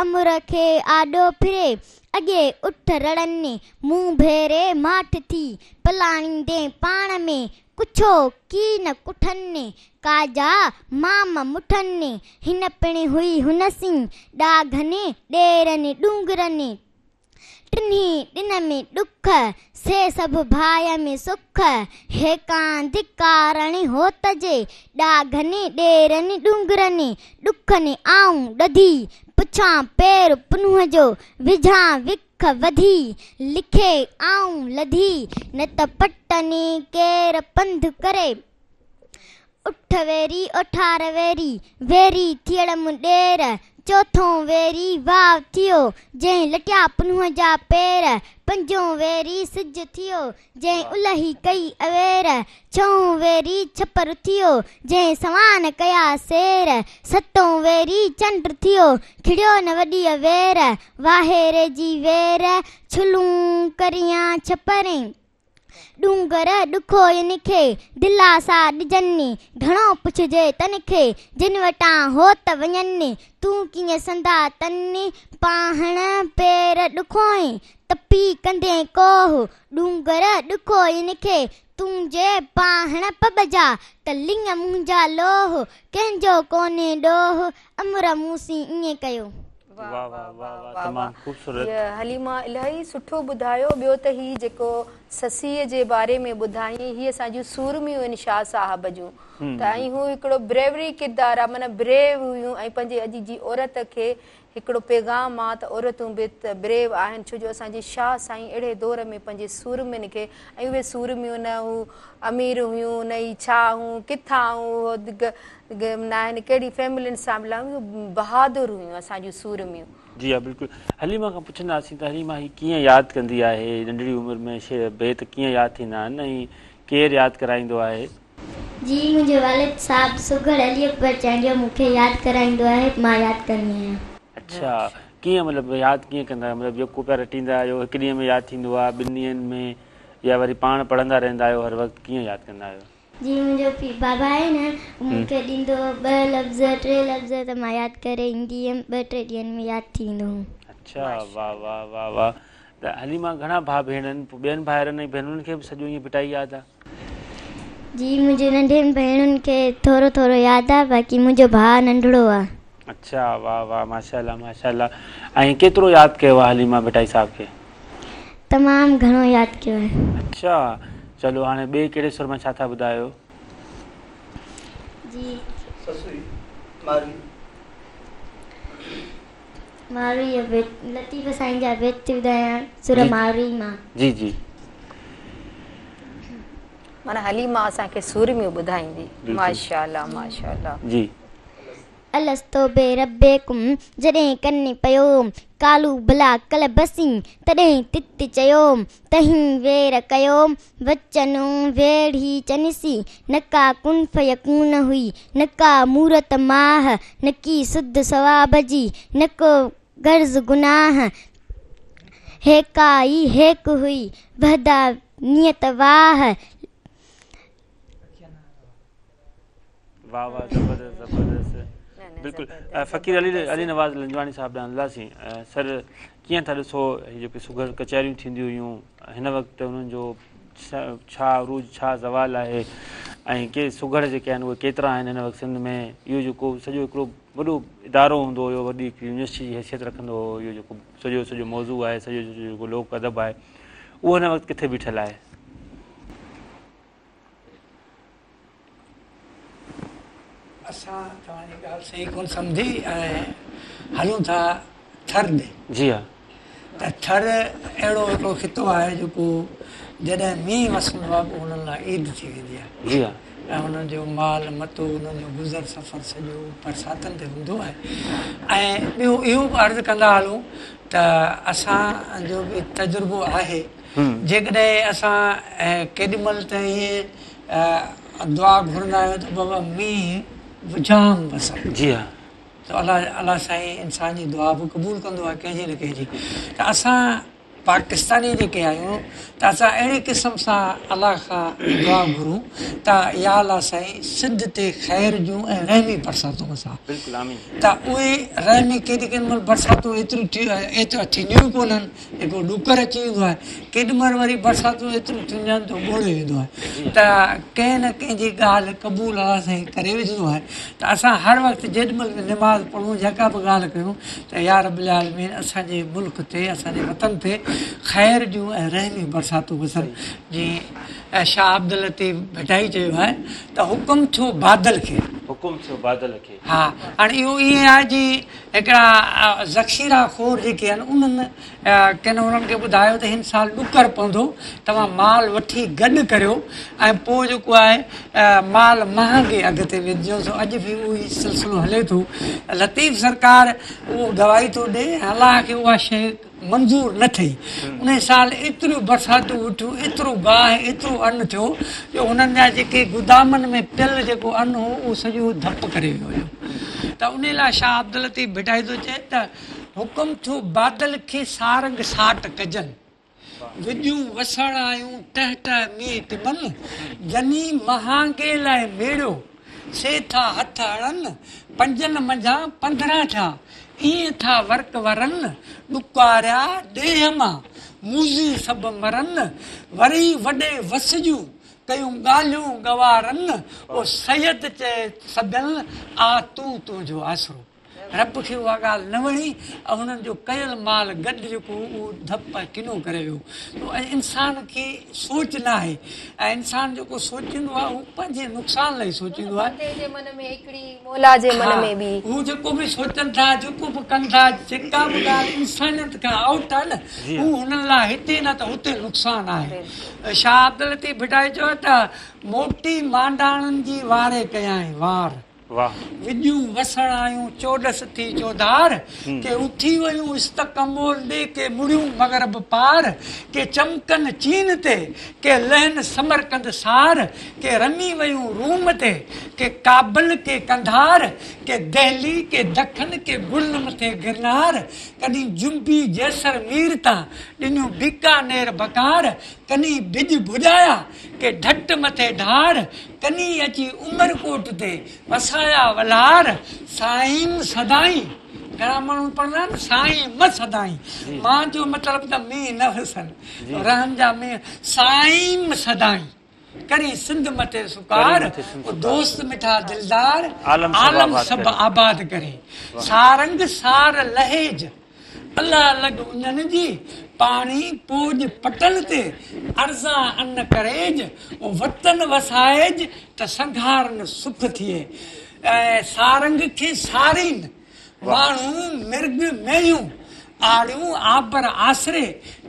امر کي آڏو ڦري، اڳي اٺ رڙن، مون ڀيري ماٺ ٿي، پلاڻيندين پاڻ ۾، ڪڇو ڪين ڪٺن، ڪا جا مام مٺن، هن پڻ هئي هن سين، ڏاگهن ڏيرن ڏونگرن، ٽنهي ڏن ۾ ڏک، سي سڀ ڀانئيم سک، هيڪاند ڪارڻ هوت جي، ڏاگهن ڏيرن ڏونگرن، ڏکن آئون ڏڌي، پڇان پير پنهونء جو، وجهان وک وڌي، لکي آئون لڌي، نه ته پٽن ڪير پنڌ ڪري. اٺ ويري اوٺار ويري، ويري ٿيڙم ڏير، چوٿون ويري واء ٿيو، جنهن لٽيا پنهونء جا پير، پنجون ويري سج ٿيو، جنهن الهي ڪئي اوير، ڇهون ويري ڇپر ٿيو، جنهن سوان ڪيا سير، ستون ويري چنڊ ٿيو، کڙيو نه وڏيء وير، واهيري جي وير، ڇلون ڪريان ڇپرين، ڏونگر ڏکوئين کي، دلاسا ڏجن، گهڻو پڇجي تن کي، جن وٽان هوت وڃن، تون ڪيئن سندا تن، پاهڻ پير ڏکوئين، تپي ڪندين ڪوهه، ڏونگر ڏکوئين کي، تون جي پاهڻ پٻجا، ته لڱ منهنجا لوهه، ڪنهن جو ڪونهي ڏوهه، امر مون سين ائين ڪيو. واه واه واه واه تمام خوبصورت. حليما الاهي سٺو ٻڌايو ٻيو ته هي جيڪو سسيء جي باري ۾ ٻڌائين هي اسان جون سورميون آهن شاهه صاحب جون ته ۽ هو هڪڙو بريوري ڪردار آ معنيٰ بريو هيون ۽ پنهنجي اڄ جي عورت کي هڪڙو پيغام آ ته عورتون به ته بريو آهن ڇو جو اسان جي شاهه سائين اهڙي دور ۾ پنهنجي سورمين کي ۽ اهي سورميون نه هو امير هيون نه ئي ڇا هون ڪٿان هو ناهن ڪهڙي فيملين سان بلانگ بهادر هيون اسان جون سورميون. جي ها بلڪل حليما کان پڇنداسين ته حليما هي ڪيئن ياد ڪندي آهي ننڍڙي عمر ۾ شعر بيت ڪيئن ياد ٿيندا آهن ۽ ڪير ياد ڪرائيندو آهي. جي منهنجو والد صاحب سگهڙ علي اڪبر چانڊيو مون کي ياد ڪرائيندو آهي مان ياد ڪندي آهيان. اڇا ڪيئن مطلب ياد ڪيئن ڪندا آهيو مطلب يڪو پيا رٽيندا آهيو هڪ ڏينهن ۾ ياد ٿيندو آهي ٻن ڏينهن ۾. يا وري پاڻ پڙهندا رهندا آهيو هر وقت ڪيئن ياد ڪندا آهيو؟ جي منهنجو پيء بابا آهي نه هو مون کي ڏيندو هو ٻه لفظ ٽي لفظ ته مان ياد ڪري ايندي هيم ٻه ٽي ڏينهن ۾ ياد ٿي ويندو هو. اڇا واه واه واه واه ته حليما گهڻا ڀاء ڀيڻ آهن پوء ٻين ڀائرن ۽ ڀينرن کي به سڄو ائين ڀٽائي ياد آ؟ جي منهنجي ننڍين ڀيڻن کي ٿورو ٿورو ياد آ باقي منهنجو ڀاء ننڍڙو آ. اڇا واه واه ماشاءالله ماشاءالله ۽ ڪيترو ياد ڪيو آ حليما ڀٽائي صاحب کي؟ تمام گهڻو ياد ڪيو آهي. اڇا چلو هاڻي ٻئي ڪهڙي سر مان ڇا ٿا ٻڌايو؟ جي. سسئي ماروي. ماروي جو بيت لطيف سائين جا بيت ٿي ٻڌايان سر ماروي مان. جي جي. معنيٰ حليما اسان کي سورميون ٻڌائيندي ماشاءالله ماشاءالله. جي. الست بربڪم جڏهن ڪن پيو، قالوا بليٰ قلب سين تڏهن تت چيو، تنهين وير ڪيو، وچن ويڙهيچن سين، نڪا ڪن فيڪون هئي، نڪا مورت ماهه، نڪي سڌ ثواب جي، نڪو غرض گناهه، هيڪا ئي هيڪ هئي، وحدانيت واهه. واه واه زبردست زبردست بلڪل فقير علي علي نواز لنجواڻي صاحب ڏانهن هلنداسين سر ڪيئن ٿا ڏسو هي جيڪي سگهڙ ڪچهريون ٿينديون هيون هن وقت انهن جو ڇا عروج ڇا زوال آهي ۽ ڪي سگهڙ جيڪي آهن اهي ڪيترا آهن هن وقت سنڌ ۾ اهو جيڪو سڄو هڪڙو وڏو ادارو هوندو هيو وڏي هڪڙي يونيورسٽي جي حيثيت رکندو هو اهو جيڪو سڄو سڄو موضوع آهي سڄو سڄو جيڪو لوڪ ادب آهي اهو هن وقت ڪٿي بيٺل آهي اسان توهان جي ڳالهه صحيح ڪونه سمجهي ۽ هلون ٿا ٿر ڏي. جي ها. ته ٿر اهڙو هڪڙو خطو آهي جيڪو جڏهن مينهن وسندو آهي پوء انهن لاء عيد ٿي ويندي آهي. جي ها. ۽ انهن جو مال متو انهن جو گذر سفر سڄو برساتن تي هوندو آهي ۽ ٻيو اهو به عرض ڪندا هلون ته اسان جو به تجربو آهي جيڪڏهن اسان ڪيڏي مهل ته ائين دعا گهرندا آهيون ته بابا مينهن جام وسن. جي ها. ته الله الله سائين انسان جي دعا به قبول ڪندو آهي ڪنهن جي نه ڪنهن جي ته اسان پاڪستاني جيڪي آهيون ته اسان اهڙي قسم سان الله کان دعا گهرون ته يا الله سائين سنڌ تي خير جون ۽ رحمي برساتون وساء. بلڪل آمين. ته اهي رحمي ڪيڏي ڪيڏي مهل برساتون ايتريون ايتريون ٿينديون ئي ڪونهن جيڪو ڏڪر اچي ويندو آهي، ڪيڏي مهل وري برساتون ايتريون ٿينديون آهن جو ٻوڙي ويندو آهي ته ڪنهن نه ڪنهن جي ڳالهه قبول الله سائين ڪري وجهندو آهي ته اسان هر وقت جيڏي مهل به نماز پڙهون جيڪا به ڳالهه ڪيون ته يا رب العالمين اسان جي ملڪ تي اسان جي وطن تي خير جون ۽ رحمي برساتون وسن جيئن شاهه عبداللطيف ڀٽائي چيو آهي ته حڪم ٿيو بادل کي. حڪم ٿيو بادل کي. ها هاڻي اهو ائين آهي جيئن هڪڙا ذخيره خور جيڪي آهن انهن ڪن انهن کي ٻڌايو ته هن سال ڏڪر پوندو توهان مال وٺي گڏ ڪريو ۽ پوء جيڪو آهي مال مهانگي اگهه تي وڪجو سو اڄ به اهو ئي سلسلو هلي ٿو لطيف سرڪار اهو گواهي ٿو ڏي الله کي اها شيء منظور نه ٿي. انهيء سال ايتريون برساتون وٺيون، ايترو گاهه ۽ ايترو ان ٿيو جو هنن جا جيڪي گدامن ۾ پيل جيڪو ان هو، اهو سڄو ڌپ ڪري ويو هيو. ته انهيء لاء شاهه عبداللطيف ڀٽائي ٿو چئي ته، حڪم ٿيو بادل کي سارنگ ساٽ ڪجن، وڄون وسڻ آيون ٽهه ٽهه مينهن ٽمن، جني مهانگي لاء ميڙيو، سي ٿا هٿ هڻن، پنجن منجهان 15 ٿيا، ائين ٿا ورق ورن، ڏڪاريا ڏيهه مان، موذي سڀ مرن، وري وڏي وس جون، ڪيون ڳالهيون ڳوارن، او سيد چئي سڀين، آ تون تنهنجو آسرو. رب کي اها ڳالهه نه وڻي ۽ هنن جو ڪيل مال گڏ جيڪو هو اهو ڌپ ۽ ڪنو ڪري ويو. ۽ انسان کي سوچ نه آهي ۽ انسان جيڪو سوچيندو آهي اهو پنهنجي نقصان لاء سوچيندو آهي. بندي جي من ۾ هڪڙي مولا جي من ۾ ٻي. هو جيڪو به سوچن ٿا جيڪو به ڪن ٿا جيڪا به ڳالهه انسانيت کان آئوٽ آهي نه اهو هنن لاء هتي نه ته هتي نقصان آهي. شاهه عبداللطيف ڀٽائي چيو ته موٽي مانڊاڻن جي واري ڪيائين وار. وڄون وسڻ آيون چوڏس ٿي چوڌار، ڪي اٿي ويون استقمول ڏي، ڪي مڙيون مغرب پار، ڪي چمڪن چين تي، ڪي لهن سمرقند سار، ڪي رمي ويون روم تي، ڪي ڪابل ڪي قنڌار، ڪي دهلي ڪي دکن ڪي گڙن مٿي گرنار، ڪڏهن جنبي جيسر مير تان، ڏنيون بيڪانير بڪار، ڪني ڀڄ ڀڄايا، ڪي ڍٽ مٿي ڍار، ڪني اچي عمرڪوٽ تي وسايا ولهار، سائين سدائين، گهڻا ماڻهو پڙهندا آهن سائين م سدائين، مان جو مطلب ته مينهن نه وسن، رحم جا مينهن، سائين سدائين، ڪرين سنڌ مٿي سڪار، او دوست مٺا دلدار، عالم سڀ آباد ڪرين، سارنگ سار لهيج. الله لڳ انهن جي، پاڻي پوڄ پٽن تي، ارزان ان ڪريج، او وطن وسائج، ته سنگهارن سک ٿئي. ۽ سارنگ کي سارين، ماڻهو مرڳ مينهيون، آڙيون آبر آسري،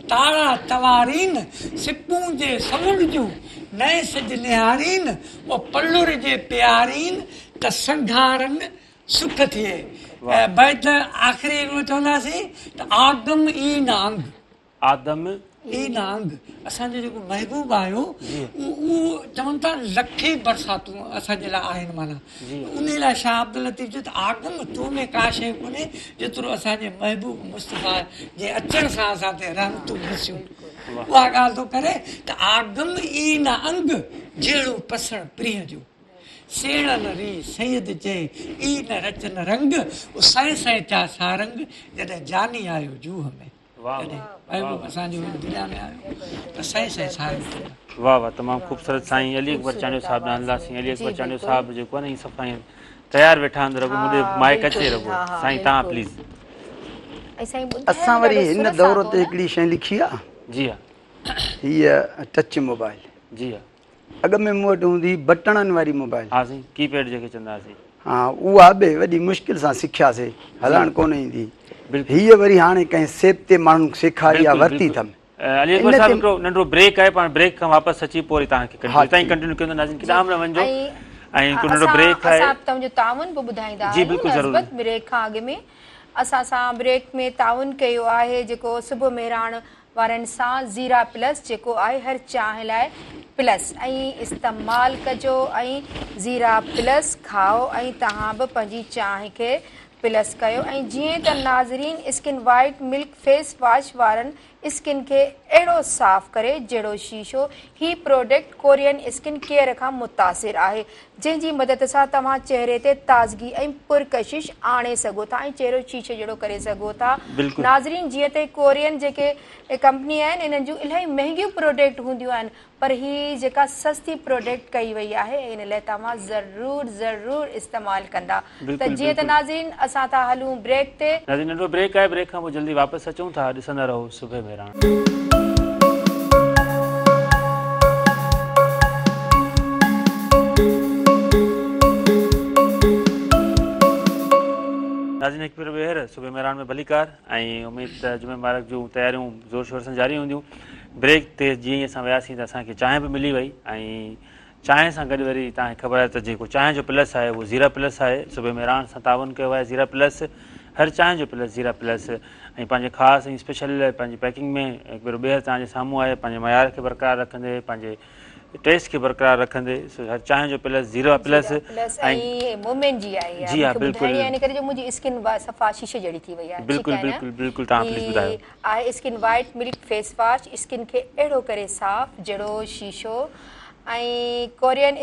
تاڙا توارين، سپون جي سمنڊ جون، نئين سج نهارين، او پلر جي پيارين، ته سنگهارن سک ٿئي. بيت آخري هڪڙو چونداسين ته آدم ئي نه انگ. آدم ئي نه انگ. اسان جو جيڪو محبوب آيو اهو چون ٿا لکين برساتون اسان جي لاء آهن معنيٰ انهي لاء شاهه عبداللطيف چيو ته آگم تو ۾ ڪا شيء ڪونهي جيترو اسان جي محبوب مصطفيٰ جي اچڻ سان اسان تي رحمتون وسيون. اها ڳالهه ٿو ڪري ته آگم ئي نه انگ جهڙو پسڻ پرينء جو. سيڻن ري سيد چئي، ئي نه رچن رنگ، او سئين سئين ٿيا سارنگ، جڏهن جاني آيو جوهه ۾، جڏهن محبوب اسان جو هن دنيا ۾ آيو ته سئين سئين سارنگ ٿي ويا. واه واه تمام خوبصورت سائين علي اڪبر چانڊيو صاحب ڏانهن هلنداسين علي اڪبر چانڊيو صاحب جيڪو آهي نه هي صفا ائين تيار ويٺا آهن رڳو مون ڏي مائيڪ اچي رڳو سائين توهان پليز. اسان وري هن دور تي هڪڙي شيء لکي آ. جي ها. هيء ٽچ موبائل. جي ها. اڳ ۾ مون وٽ هوندي هئي بٽڻن واري موبائل. ها سائين ڪي پيڊ جنهن کي چوندا هئاسين. ها اها به وڏي مشڪل سان سکياسي هلائڻ ڪونه ايندي هئي. هيء وري هاڻي ڪنهن سيبتي ماڻهن سيکاري آ ورتي اٿم. علي اڪبر صاحب هڪڙو ننڍڙو بريڪ آهي پاڻ بريڪ کان واپس اچي پوء وري توهان کي ڪنٽينيو تائين ڪنٽينيو ڪيون ٿا ناظرين ڪيڏانهن به نه وڃجو ۽ هڪڙو ننڍڙو بريڪ آهي. اسان توهان جو تعاون به ٻڌائيندا آهيون نسبت بريڪ کان اڳ ۾ اسان سان بريڪ ۾ تعاون ڪيو آهي جيڪو صبح مهراڻ وارن سان زيرا پلس جيڪو آهي هر چانهه لاء پلس ۽ استعمال ڪجو ۽ زيرا پلس کائو ۽ توهان به پنهنجي چانهه کي پلس ڪيو ۽ جيئن ته ناظرين skin white milk face wash وارن اسڪن کي اهڙو صاف ڪري جهڙو شيشو هي پروڊڪٽ ڪورين اسڪن ڪيئر کان متاثر آهي جنهن جي مدد سان توهان چهري تي تازگي ۽ پرڪشش آڻي سگهو ٿا ۽ چهرو شيشي جهڙو ڪري سگهو ٿا. ناظرين جيئن ته ڪورين جيڪي ڪمپني آهن انهن جون الاهي مهنگيون پروڊڪٽ هونديون آهن پر هي جيڪا سستي پروڊڪٽ ڪئي وئي آهي ان لاء توهان ضرور ضرور استعمال ڪندا ته جيئن ته ناظرين اسان ٿا هلون بريڪ تي. ناظرين ننڍڙو بريڪ آهي بريڪ کان پوء جلدي واپس اچون ٿا ڏسندا رهو صبح مهراڻ. ناظرين هڪ ڀيرو ٻيهر صبح مهراڻ ۾ ڀليڪار ۽ اميد ته جمعي مبارڪ جون تياريون زور شور سان جاري هونديون بريڪ تي جيئن ئي اسان وياسين ته اسان کي چانهه به ملي وئي ۽ چانهه سان گڏ وري توهان کي خبر آهي ته جيڪو چانهه جو پلس آهي اهو زيرا پلس آهي صبح مهراڻ سان تعاون ڪيو آهي زيرا پلس هر چانهه جو پلس زيرا پلس ۽ پنهنجي خاص ۽ اسپيشل پنهنجي پيڪنگ ۾ هڪ ڀيرو ٻيهر توهان جي سامهون آهي پنهنجي معيار کي برقرار رکندي پنهنجي ٽيسٽ کي برقرار رکندي سو هر چانهه جو پلس زيرا پلس ۽ مومين جي آهي جي ها بلڪل ان ڪري جو منهنجي اسڪن صفا شيشي جهڙي ٿي وئي آهي بلڪل بلڪل بلڪل توهان پليز ٻڌايو آهي skin white milk face wash skin کي اهڙو ڪري صاف جهڙو شيشو ۽ ڪورين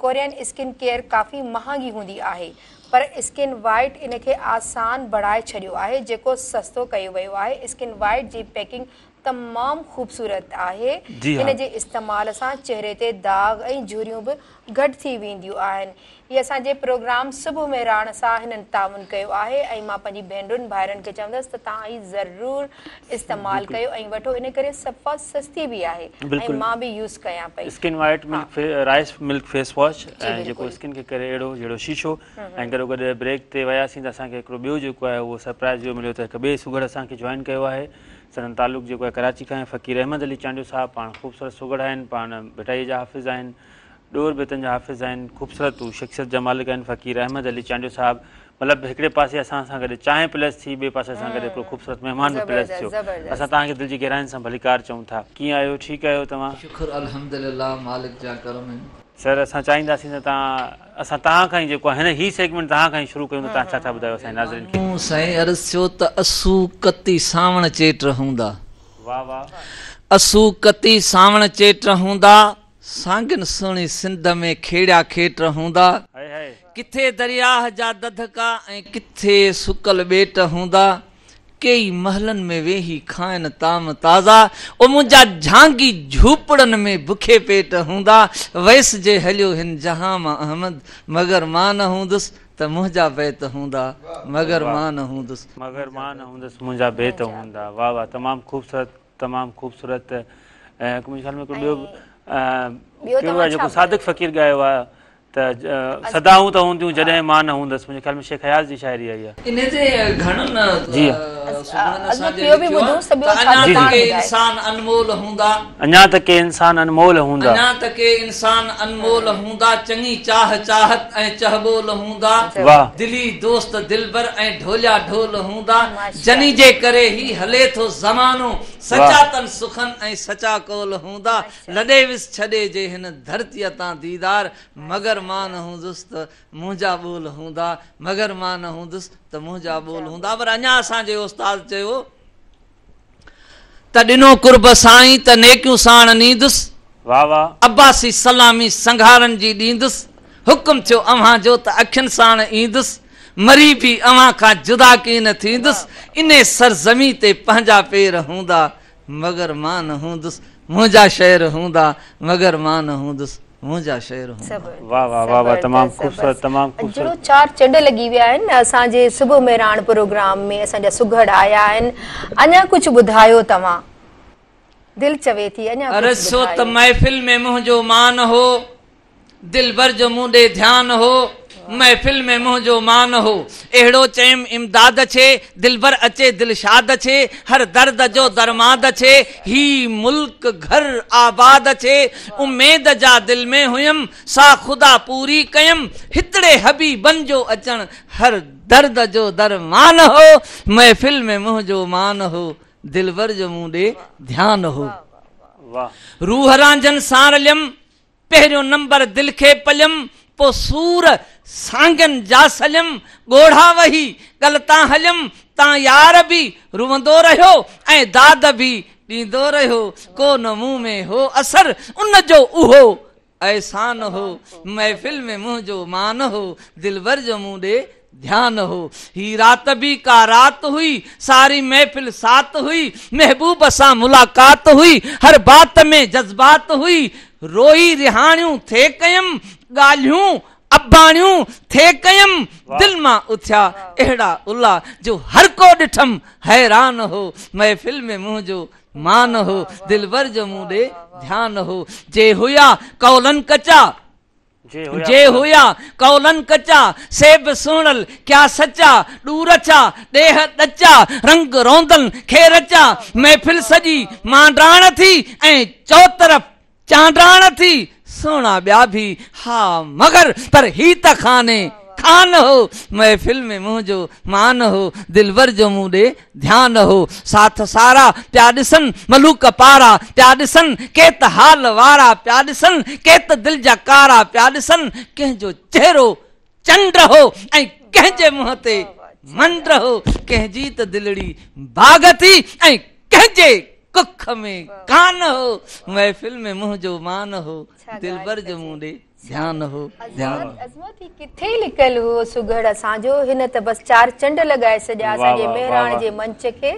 ڪورين اسڪن ڪيئر ڪافي مهانگي هوندي آهي پر اسڪن وائيٽ ان کي آسان بڻائي ڇڏيو آهي جيڪو سستو ڪيو ويو آهي اسڪن وائيٽ جي پيڪنگ تمام خوبصورت آهي ان جي استعمال سان چهري تي داغ ۽ جهريون به گهٽ ٿي وينديون آهن هي اسان جي پروگرام صبح مهراڻ سان هنن تعاون ڪيو آهي ۽ مان پنهنجي ڀينرن ڀائرن کي چوندس ته توهان هي ضرور استعمال ڪيو ۽ وٺو ان ڪري صفا سستي به آهي ۽ مان به يوز ڪيان پئي. Skin white milk rice milk face wash ۽ جيڪو اسڪن کي ڪري اهڙو جهڙو شيشو ۽ گڏو گڏ بريڪ تي وياسين ته اسان کي هڪڙو ٻيو جيڪو آهي اهو سرپرائز اهو مليو ته هڪ ٻئي سگهڙ اسان کي جوائن ڪيو آهي سندن تعلق جيڪو آهي ڪراچي کان آهي فقير احمد علي چانڊيو صاحب پاڻ خوبصورت سگهڙ آهن پاڻ ڀٽائي جا حافظ آهن ڏور بيتن جا حافظ آهن خوبصورت هو شخصيت جا مالڪ آهن فقير احمد علي چانڊيو صاحب مطلب هڪڙي پاسي اسان سان گڏ چانهه پلس ٿي ٻئي پاسي اسان گڏ هڪڙو خوبصورت مهمان به پلس ٿيو اسان توهان کي دل جي گهراين سان ڀليڪار چئون ٿا ڪيئن آهيو ٺيڪ آهيو توهان؟ شڪر الحمدلله مالڪ جا ڪرم آهن. سر اسان چاهينداسين ته توهان اسان توهان کان ئي جيڪو آهي هن هي سيگمينٽ توهان کان ئي شروع ڪيون ته توهان ڇا ڇا ٻڌايو اسان جي ناظرين کي. سائين عرض ٿيو ته اسو ڪتي سانوڻ چيٽ هوندا. واه واه. اسو ڪتي سانوڻ چيٽ هوندا، سانگين سهڻي سنڌ ۾ کيڙيا کيٽ هوندا. ڪٿي درياهه جا دڌڪا ۽ ڪٿي سڪل ٻيٽ هوندا. ڪيئي محلن ۾ ويهي کائن طعام تازا، او منهنجا جهانگي جهوپڙن ۾ بکي پيٽ هوندا. ويس جي هليو هن جهان مان احمد، مگر مان نه هوندس ته منهنجا بيت هوندا، مگر مان نه هوندس. مگر مان نه هوندس منهنجا بيت هوندا. واه واه تمام خوبصورت تمام خوبصورت ۽ هڪ منهنجي خيال ۾ هڪڙو ٻيو ٻيو ڪهڙو آهي جيڪو صادق فقير ڳايو آهي ته صدائون ته هونديون جڏهن مان نه هوندس منهنجي خيال ۾ شيخ اياز جي شاعري آهي اها. انهي تي گهڻن سگهڙن اسان جي لکيو آهي ته اڃا ته ڪي انسان انمول هوندا. اڃا ته ڪي انسان انمول هوندا. اڃا ته ڪي انسان انمول هوندا چڱي چاهه چاهت ۽ چهٻول هوندا. دلي دوست دلبر ۽ ڍوليا ڍول هوندا. جني جي ڪري هي هلي ٿو زمانو سچا تن سخن ۽ سچا قول هوندا. لڏي ويس ڇڏي جي هن ڌرتيء تان ديدار، مگر مان نه هوندس ته منهنجا ٻول هوندا، مگر مان نه هوندس ته منهنجا ٻول هوندا. پر اڃا اسان جي استاد چيو ته ڏنو قرب سائين ته نيڪيون ساڻ نيندس، عباسي سلامي سنگهارن جي ڏيندس، حڪم ٿيو اوهان جو ته اکين ساڻ ايندس، مري به اوهان کان جدا ڪين ٿيندس، انهي سرزمين تي پنهنجا پير هوندا، مگر مان نه هوندس منهنجا شعر هوندا مگر مان نه هوندس منهنجا شعر هوندا. واه واه واه واه تمام خوبصورت تمام خوبصورت. جهڙو چار چنڊ لڳي ويا آهن اسان جي صبح مهراڻ پروگرام ۾ اسان جا سگهڙ آيا آهن اڃا ڪجهه ٻڌايو توهان دل چوي ٿي اڃا ڪجهه عرض ٿيو ته ٻڌايو. محفل ۾ منهنجو مان هو. دلبر جو مون ڏي ڌيان هو، محفل ۾ منهنجو مان هو. اهڙو چيم امداد ڇي، دلبر اچي دلشاد ڇي، هر درد جو درمان ڇي، هي ملڪ گهر آباد ڇي. اميد جا دل ۾ هيم، سا خدا پوري ڪيم، هتڙي حبيبن جو اچڻ هر درد جو درمان هو، محفل ۾ منهنجو مان هو، دلبر جو مون ڏي ڌيان هو. روح رانجهن سان رليم، پهريون نمبر دل کي پليم، پو سور سانگن جا سليم، ڳوڙها وهي ڳل تان هليم، تان يار به روئندو رهيو ۽ داد به ڏيندو رهيو، ڪو نه مون ۾ هو اثر ان جو اهو احسان هو، محفل ۾ منهنجو مان هو، دلبر جو مون ڏي ڌيان هو، هي رات به ڪا رات هئي، ساري محفل سات هئي، محبوب سان ملاقات هئي، هر بات ۾ جذبات هئي، روئي رهاڻيون ٿي ڪيم، ڳالهيون اباڻيون ٿي ڪيم، دل مان اٿيا اهڙا الا، جو هر ڪو ڏٺم حيران هو، محفل ۾ منهنجو مان هو، دلبر جو مون ڏي ڌيان هو، جي هيا قولن ڪچا. جي هيا قولن ڪچا، سي به سهڻل ڪيا سچا، ڏور ڇا، ڏيهه ڏچا، رنگ روندن کي رچا، محفل سڄي مانڊاڻ ٿي ۽ چؤطرف چانڊاڻ ٿي، سهڻا ٻيا به ها مگر پر هي ته خاني خان هو، محفل ۾ منهنجو مان هو، دلبر جو مون ڏي ڌيان هو، ساٿ سارا پيا ڏسن، ملوڪ پارا پيا ڏسن، ڪي ته حال وارا پيا ڏسن، ڪي ته دل جا ڪارا پيا ڏسن، ڪنهن جو چهرو چنڊ هو ۽ ڪنهن جي منهن تي منڊ هو، ڪنهن جي ته دلڙي باغ ٿي ۽ ڪنهن جي ڪک ۾ ڪان هو، محفل ۾ منهنجو مان هو، دلبر جو مون ڏي. ڌيان هو ڌيان. عظمت هي ڪٿي لڪل هو سگهڙ اسان جو هن ته بس چار چنڊ لڳائي ڇڏيا اسان جي مهراڻ جي منچ کي.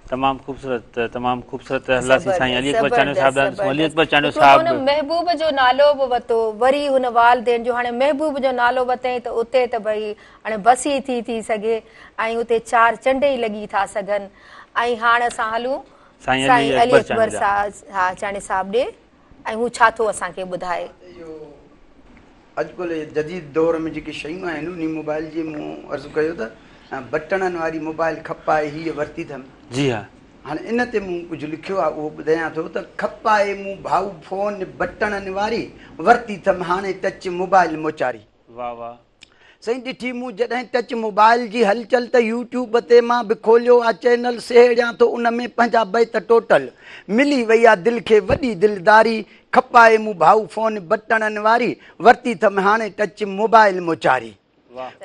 تمام خوبصورت تمام خوبصورت الله سي سائين علي اڪبر چانڊيو صاحب ڏانهن علي اڪبر چانڊيو صاحب هن محبوب جو نالو به وتو وري هن والدين جو هاڻي محبوب جو نالو وتئين ته اتي ته ڀئي هاڻي بس ئي ٿي ٿي سگهي ۽ اتي چار چنڊ ئي لڳي ٿا سگهن ۽ هاڻ اسان هلون سائين علي اڪبر چانڊيو صاحب ڏي. ۽ هو ڇا ٿو اسان کي ٻڌائي. اهو اڄڪلهه جي جديد دور ۾ جيڪي شيون آهن انهي موبائل جي مون عرض ڪيو ته بٽڻن واري موبائل کپائي هيء ورتي اٿم. جي ها. هاڻي ان تي مون ڪجهه لکيو آهي اهو ٻڌايان ٿو ته کپائي مون ڀائو فون بٽڻن واري ورتي اٿم هاڻي ٽچ موبائل موچاري. واه واه. سائين ڏٺي مون جڏهن ٽچ موبائل جي هلچل ته يوٽيوب تي مان به کوليو آ چينل سهيڙيان ٿو ان ۾ پنهنجا بيت ٽوٽل ملي وئي آ دل کي وڏي دلداري کپائي مون ڀائو فون بٽڻن واري ورتي ٿم هاڻي ٽچ موبائل موچاري.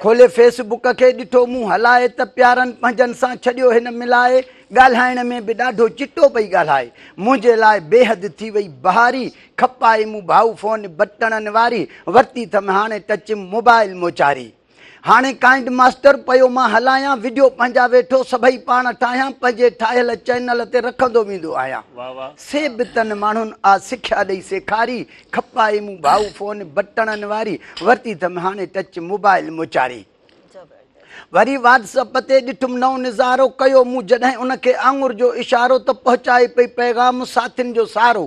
کولي فيس بڪ کي ڏٺو مون هلائي ته پيارن پنهنجن سان ڇڏيو هن ملائي ڳالهائڻ ۾ به ڏاڍو چٽو پئي ڳالهائي منهنجي لاء بيحد ٿي وئي بهاري کپائي مون ڀائو فون بٽڻن واري ورتي ٿم هاڻي ٽچ موبائل موچاري هاڻي ڪائنڊ ماسٽر پيو مان هلايان وڊيو پنهنجا ويٺو سڀئي پاڻ ٺاهيان پنهنجي ٺاهيل چينل تي رکندو ويندو آهيان سي به تن ماڻهن آ سکيا ڏئي سيکاري کپائي مون ڀائو فون بٽڻن واري ورتي ٿم هاڻي ٽچ موبائل موچاري وري واٽس اپ تي ڏٺم نئون نظارو ڪيو مون جڏهن ان کي آڱر جو اشارو ته پهچائي پئي پيغام ساٿين جو سارو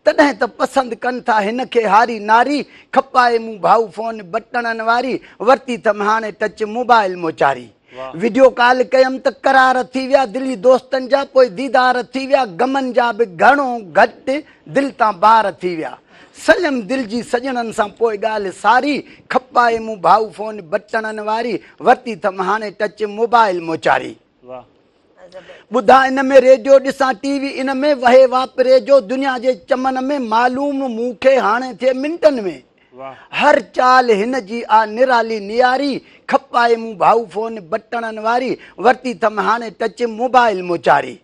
تڏهن ته پسند ڪن ٿا هن کي هاري ناري کپائي مون ڀائو فون بٽڻن واري ورتي ٿم هاڻي ٽچ موبائل موچاري وڊيو ڪال ڪيم ته قرار ٿي ويا دلي دوستن جا پوء ديدار ٿي ويا غمن جا به گهڻو گهٽ دل تان بار ٿي ويا سليم دل جي سڄڻن سان پوء ڳالهه ساري کپائي مون ڀائو فون بٽڻن واري ورتي ٿم هاڻي ٽچ موبائل موچاري. ٻڌان ان ۾ ريڊيو ڏسان ٽي وي ان ۾ وهي واپري جو دنيا جي چمن ۾ معلوم مون کي هاڻي ٿئي منٽن ۾ هر چال هن جي آ نرالي نياري کپائي مون ڀائو فون بٽڻن واري ورتي ٿم هاڻي ٽچ موبائل موچاري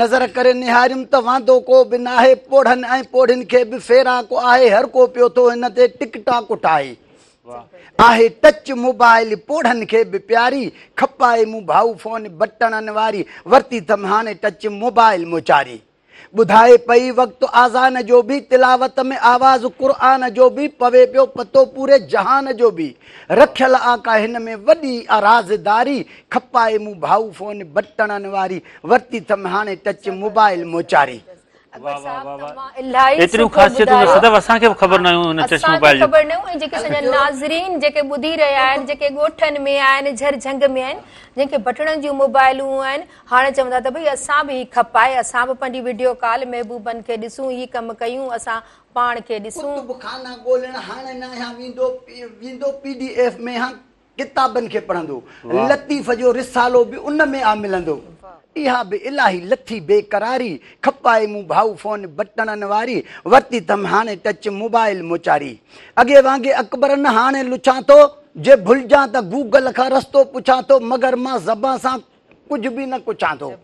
نظر ڪري نهاريم ته واندو ڪو به ناهي پوڙهن ۽ پوڙهين کي به فيراڪ آهي هر ڪو پيو ٿو هن تي ٽڪ ٽاڪ ٺاهي آهي ٽچ موبائل پوڙهن کي به پياري، کپائي مون ڀائو فون بٽڻن واري، ورتي ٿم هاڻي ٽچ موبائل موچاري. ٻڌائي پئي وقت آذان جو به، تلاوت ۾ آواز قرآن جو به، پوي پيو پتو پوري جهان جو به، رکيل آ ڪا هن ۾ وڏي آ رازداري، کپائي مون ڀائو فون بٽڻن واري، ورتي ٿم هاڻي ٽچ موبائل موچاري. اڪبر صاحب توهان الاهي ايتريون خاصيتون ته صدف اسان کي به خبر نه هيون ان ٽچ موبائل جون. اسان کي خبر نه هيون ۽ جيڪي اسان جا ناظرين جيڪي ٻڌي رهيا آهن جيڪي ڳوٺن ۾ آهن جهر جهنگ ۾ آهن جن کي بٽڻن جون موبائلون آهن هاڻي چوندا ته ڀئي اسان به هي کپائي اسان به پنهنجي وڊيو ڪال محبوبن کي ڏسون هي ڪم ڪيون اسان پاڻ کي ڏسون. ڪتب خانا ڳولڻ هاڻي ناهيان ويندو ويندو پي ڊي ايف ۾ هان ڪتابن کي پڙهندو. لطيف جو رسالو به ان ۾ آ ملندو. اها به الاهي لٿي بي قراري. کپائي مون ڀائو فون بٽڻن واري. ورتي ٿم هاڻي ٽچ موبائل موچاري. اڳي وانگي اڪبر نه هاڻي لڇان ٿو. جي ڀلجان ته گوگل کان رستو پڇان ٿو. مگر مان زبان سان ڪجهه به نه ڪڇان ٿو.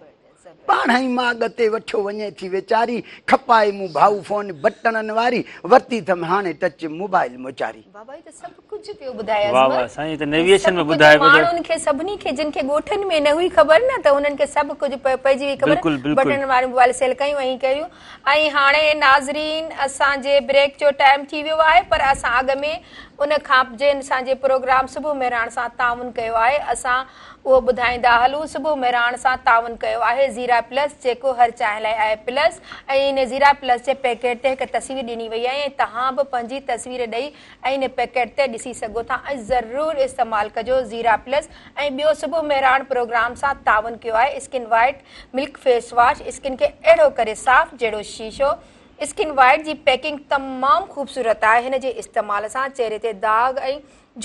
پاڻهئي ماڳ تي وٺيو وڃي ٿي ويچاري، کپائي مون ڀائو فون بٽڻن واري، ورتي ٿم هاڻي ٽچ موبائل موچاري. بابا هي ته سڀ ڪجهه پيو ٻڌائي واه واه عظمت سائين هي ته نيويگيشن ۾ ٻڌائي پيو ته ماڻهن کي سڀني کي جن کي ڳوٺن ۾ نه هئي خبر نه ته انهن کي سڀ ڪجهه پئجي وئي خبر بلڪل بلڪل بٽڻن واري موبائل سيل ڪيون ۽ ڪيون ۽ هاڻي ناظرين اسان جي بريڪ جو ٽائيم ٿي ويو آهي پر اسان اڳ ۾ ان کان جن اسان جي پروگرام صبح مهراڻ سان تعاون ڪيو آهي اسان اهو ٻڌائيندا هلون صبح مهراڻ سان تعاون ڪيو آهي زيرا پلس جيڪو هر چانهه لاء آهي پلس ۽ ان زيرا پلس جي پيڪيٽ تي هڪ تصوير ڏني وئي آهي ۽ توهان به پنهنجي تصوير ڏئي ۽ ان پيڪيٽ تي ڏسي سگهو ٿا ۽ ضرور استعمال ڪجو زيرا پلس ۽ ٻيو صبح مهراڻ پروگرام سان تعاون ڪيو آهي skin white milk face wash skin کي اهڙو ڪري صاف جهڙو شيشو اسڪن وائيٽ جي پيڪنگ تمام خوبصورت آهي هن جي استعمال سان چهري تي داغ ۽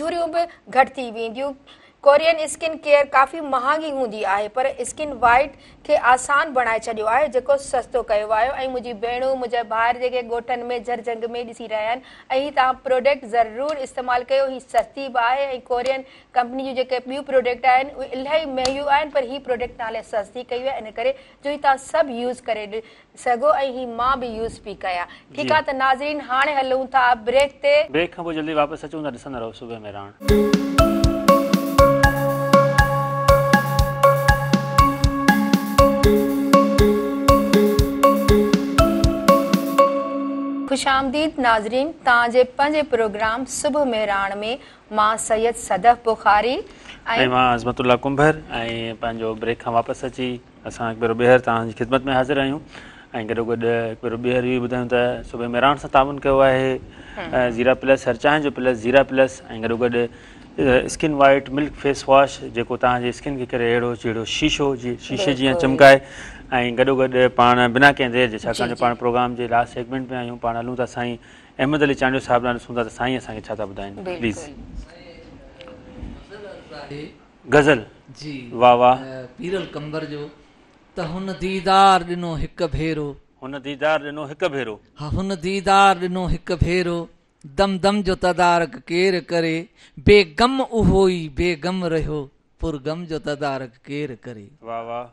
جهريون به گهٽ ٿي وينديون. ڪورين اسڪن ڪيئر ڪافي مهانگي هوندي آهي پر اسڪن وائيٽ کي آسان بڻائي ڇڏيو آهي جيڪو سستو ڪيو آهي ۽ منهنجي ڀيڻون منهنجا ڀائر جيڪي ڳوٺن ۾ جهر جهنگ ۾ ڏسي رهيا آهن ۽ هي توهان پروڊڪٽ ضرور استعمال ڪيو هي سستي به آهي ۽ ڪورين ڪمپني جون جيڪي ٻيون پروڊڪٽ آهن اهي الاهي مهنگيون آهن پر هي پروڊڪٽ توهان لاء سستي ڪئي وئي آهي ان ڪري جو هي توهان سڀ يوز ڪري سگهو ۽ هي مان به يوز پي ڪيان ٺيڪ آ ته ناظرين هاڻي هلون ٿا بريڪ تي. بريڪ کان پوء جلدي واپس اچون ٿا ڏسندا رهو صبح مهراڻ. خوش آمديد ناظرين توهان جي پنهنجي پروگرام صبح مهراڻ ۾ مان سيد صدف بخاري ۽ مان عظمت الله ڪنڀر ۽ پنهنجو بريڪ کان واپس اچي اسان هڪ ڀيرو ٻيهر توهان جي خدمت ۾ حاضر آهيون ۽ گڏوگڏ هڪ ڀيرو ٻيهر اهو ٻڌايون ته صبح مهراڻ سان تعاون ڪيو آهي زيرا پلس هر چانهه جو پلس زيرا پلس ۽ گڏوگڏ skin white milk face wash جيڪو توهان جي اسڪن کي ڪري اهڙو جهڙو شيشو جي شيشي جيان چمڪائي ۽ گڏوگڏ پاڻ بنا ڪنهن دير جي ڇاڪاڻ جو پاڻ پروگرام جي لاسٽ سيگمينٽ ۾ آهيون پاڻ هلون ٿا سائين احمد علي چانڊيو صاحب ڏانهن ڏسون ٿا ته سائين اسان کي ڇا ٿا ٻڌائين پليز. غزل جي واه واه. پيرل قمبر جو ته هن ديدار ڏنو هڪ ڀيرو. هن ديدار ڏنو هڪ ڀيرو. ها هن ديدار ڏنو هڪ ڀيرو. دم دم جو تدارڪ ڪير ڪري، بي غم اهو ئي بي غم رهيو، پر غم جو تدارڪ ڪير ڪري. واه واه.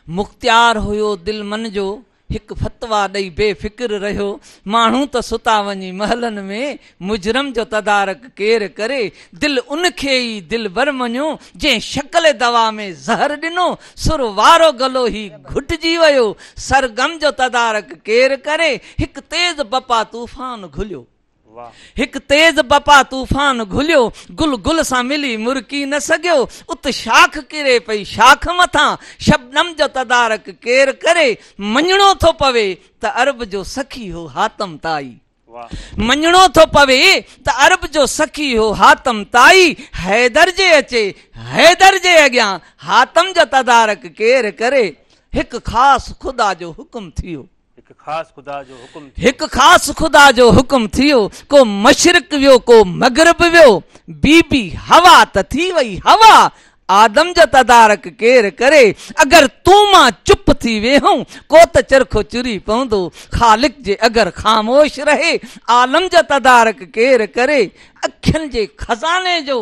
مختيار هيو دل من جو، هڪ فتويٰ ڏئي بي فڪر رهيو، ماڻهو ته ستا وڃي محلن ۾، مجرم جو تدارڪ ڪير ڪري، دل ان کي ئي دلبر مڃيو، جنهن شڪل دوا ۾ زهر ڏنو، سر وارو گلو هي گهٽجي ويو، سرگم جو تدارڪ ڪير ڪري، هڪ تيز بپا طوفان گهليو. هڪ تيز بپا طوفان گهليو، گل گل سان ملي مرڪي نه سگهيو، ات شاخ ڪري پئي شاخ مٿان، شبنم جو تدارڪ ڪير ڪري، مڃڻو ٿو پوي ته عرب جو سخي هو حاتم طائي. مڃڻو ٿو پوي ته عرب جو سخي هو حاتم طائي، حيدر جي اچي حيدر جي اڳيان، حاتم جو تدارڪ ڪير ڪري، هڪ خاص خدا جو حڪم ٿيو. هڪ خاص خدا جو حڪم ٿيو. هڪ خاص خدا جو حڪم ٿيو، ڪو مشرق ويو ڪو مغرب ويو، بي بي حوا ته ٿي وئي حوا، آدم جو تدارڪ ڪير ڪري، اگر تون مان چپ ٿي ويهون، ڪو ته چرخو چري پوندو، خالق جي اگر خاموش رهي، عالم جو تدارڪ ڪير ڪري، اکين جي خزاني جو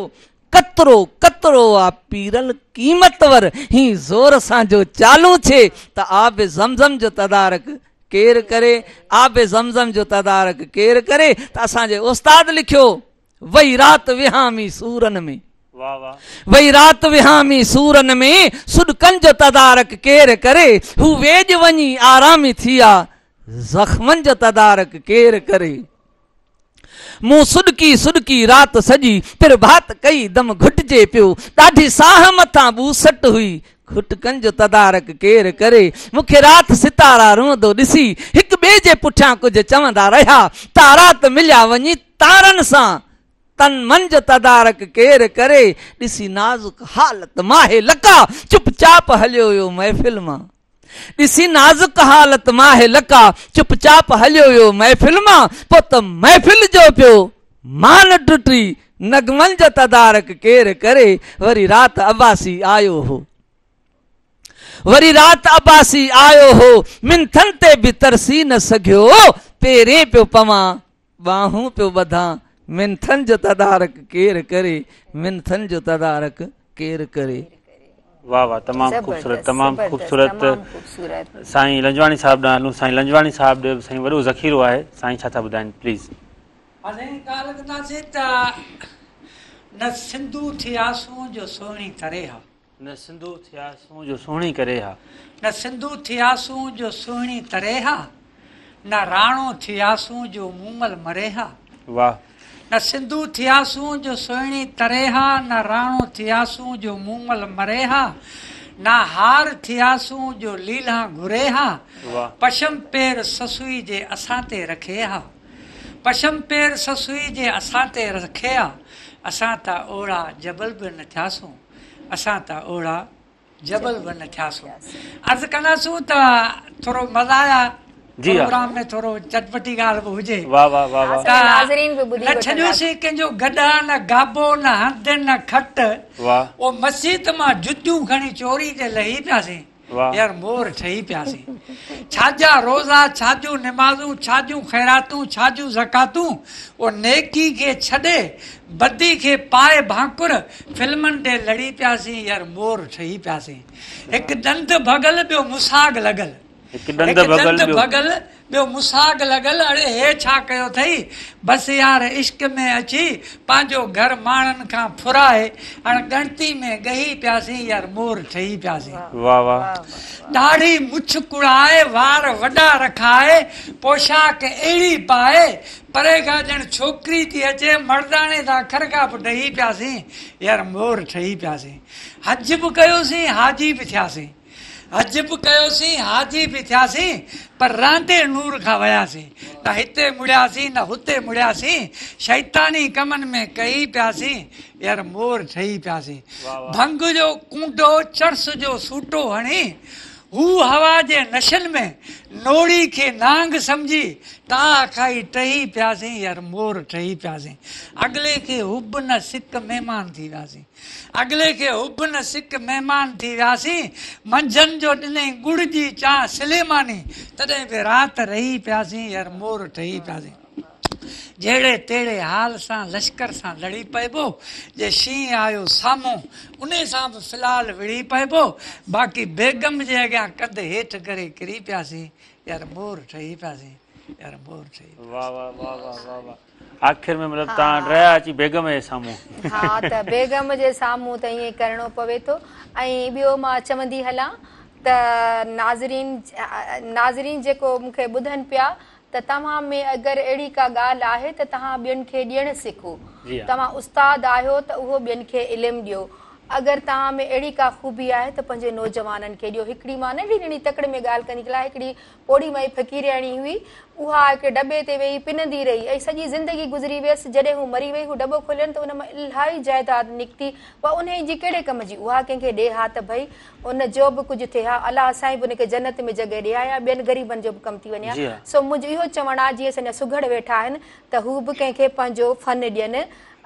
قطرو قطرو آ پيرل قيمت ور هي زور سان جو چالو ٿئي ته آب زمزم جو تدارڪ ڪير ڪري آب زمزم جو تدارڪ ڪير ڪري ته اسان جي استاد لکيو وئي رات وهامي سورن ۾ وئي رات وهامي سورن ۾ سڏڪن جو تدارڪ ڪير ڪري هو ويڄ وڃي آرامي ٿيا زخمن جو تدارڪ ڪير ڪري مون سڏڪي سڏڪي رات سڄي پرڀات ڪئي، دم گهٽجي پيو، ڏاڍي ساهه مٿان ٻوسٽ هئي، کٽڪن جو تدارڪ ڪير ڪري، مون کي رات ستارا روئندو ڏسي، هڪ ٻئي جي پٺيان ڪجهه چوندا رهيا، تارا ته مليا وڃي تارن سان، تن من جو تدارڪ ڪير ڪري، ڏسي نازڪ حالت ماهه لقا، چپ چاپ هليو ويو محفل مان. ڏسي نازڪ حالت ماهه لقا، چپ چاپ هليو ويو محفل مان، پوء ته محفل جو پيو مان ٽٽي، نغمن جو تدارڪ ڪير ڪري، وري رات عباسي آيو هو، وري رات عباسي آيو هو، منٿن تي به ترسي نه سگهيو، پيرين پيو پوان، ٻانهون پيو ٻڌان، منٿن جو تدارڪ ڪير ڪري، منٿن جو تدارڪ ڪير ڪري. واه واه تمام خوبصورت تمام خوبصورت سائين لنجواڻي صاحب ڏانهن هلون سائين لنجواڻي صاحب ڏي به سائين وڏو ذخيرو آهي سائين ڇا ٿا ٻڌائين پليز. ها سائين ڳالهه ڪنداسين ته نه سنڌو ٿياسون جو سهڻي تري ها. نه سنڌو ٿياسون جو سهڻي ڪري ها. نه سنڌو ٿياسون جو سهڻي تري ها، نه راڻو ٿياسون جو مومل مري ها. واه. نه سنڌو ٿياسون جو سهڻي تري ها، نه راڻو ٿياسون جو مومل مري ها، نه هار ٿياسون جو ليلان گهري ها، پشم پير سسئي جي اسان تي رکي ها، پشم پير سسئي جي اسان تي رکي ها، اسان ته اوڙا جبل به نه ٿياسون. اسان ته اوڙا جبل به نه ٿياسون. عرض ڪنداسون ته ٿورو مزاحيه پروگرام ۾ ٿورو چٽپٽي ڳالهه به هجي. واه واه واه واه. ته نه ڇڏيوسين ڪنهن جو گڏهه نه گابو نه هنڌ نه کٽ. او مسيت مان جتيون کڻي چوري تي لهي پياسين. يار مور ٺهي پياسين. ڇا جا روزا، ڇا جون نمازون، ڇا جون خيراتون، ڇا جون زڪواتون، او نيڪي کي ڇڏي، بدي کي پائي ڀاڪر، فلمن ڏي لڙي پياسين، يار مور ٺهي پياسين. هڪ ڏند ڀڳل ٻيو مساڳ لڳل. هڪ ڏند ڀڳل ٻيو مساڳ لڳل، اڙي هي ڇا ڪيو اٿئي؟ بس يار عشق ۾ اچي پنهنجو گهر ماڻهن کان ڦرائي اڻ ڳڻتي ۾ ڳهي پياسين يار مور ٺهي پياسين. واه واه. ڏاڙهي مڇ ڪڙائي وار وڏا رکائي پوشاڪ اهڙي پائي پري کان ڄڻ ڇوڪري ٿي اچي مرداڻي تان خرقا به ڊهي پياسين يار مور ٺهي پياسين. حج به ڪيوسين حاجي به ٿياسين. حج به ڪيوسين، حاجي به ٿياسين، پر رهندي نور کان وياسين. نه هتي مڙياسين، نه هتي مڙياسين، شيطاني ڪمن ۾ ڪهي پياسين، يار مور ٺهي پياسين. ڀنگ جو ڪونڊو، چرس جو سوٽو هڻي، هو هوا جي نشن ۾، نوڙي کي نانگ سمجهي، ٽاهه کائي ٽهي پياسين، يار مور ٺهي پياسين. اڳلي کي حب نه سڪ مهمان ٿي وياسين. اڳلي کي حب نه سڪ مهمان ٿي وياسين، منجهند جو ڏنئي ڳڙ جي چانهه سليماني، تڏهن به رات رهي پياسين، يار مور ٺهي پياسين. جهڙي تهڙي حال سان لشڪر سان لڙي پئبو، جي شينهن آيو سامهون، انهي سان به في الحال وڙهي پئبو، باقي بيگم جي اڳيان ڪنڌ هيٺ ڪري ڪري پياسين، يار مور ٺهي پياسين، يار مور ٺهي پياسين. واه واه واه واه واه واه آخر ۾ مطلب تان رهيا اچي بيگم جي سامهون. ها ته بيگم جي سامهون ته ائين ڪرڻو پوي ٿو ۽ ٻيو مان چوندي هلان ته ناظرين ناظرين جيڪو مون کي ٻڌن پيا ته توهان ۾ اگر اهڙي ڪا ڳالهه آهي ته توهان ٻين کي ڏيڻ سکو. توهان استاد آهيو ته اهو ٻين کي علم ڏيو. اگر توهان ۾ اهڙي ڪا خوبي آهي ته پنهنجي نوجوانن کي ڏيو. هڪڙي مان ننڍي ننڍي تڪڙ ۾ ڳالهه ڪندي هلان هڪڙي پوڙهي مائي فقيرياڻي هئي اها هڪڙي ڊٻي تي ويهي پنندي رهي ۽ سڄي زندگي گذري ويس جڏهن هو مري وئي هو ڊٻو کولين ته ان مان الاهي جائداد نڪتي اها انهي جي ڪهڙي ڪم جي اها ڪنهن کي ڏي ها ته ڀئي ان جو به ڪجهه ٿئي ها الله سائين به ان کي جنت ۾ جڳهه ڏي ها يا ٻين غريبن جو به ڪم ٿي وڃي ها سو منهنجو اهو چوڻ آهي جيئن اسان جا سگهڙ ويٺا آهن ته هو به ڪنهن کي پنهنجو فن ڏين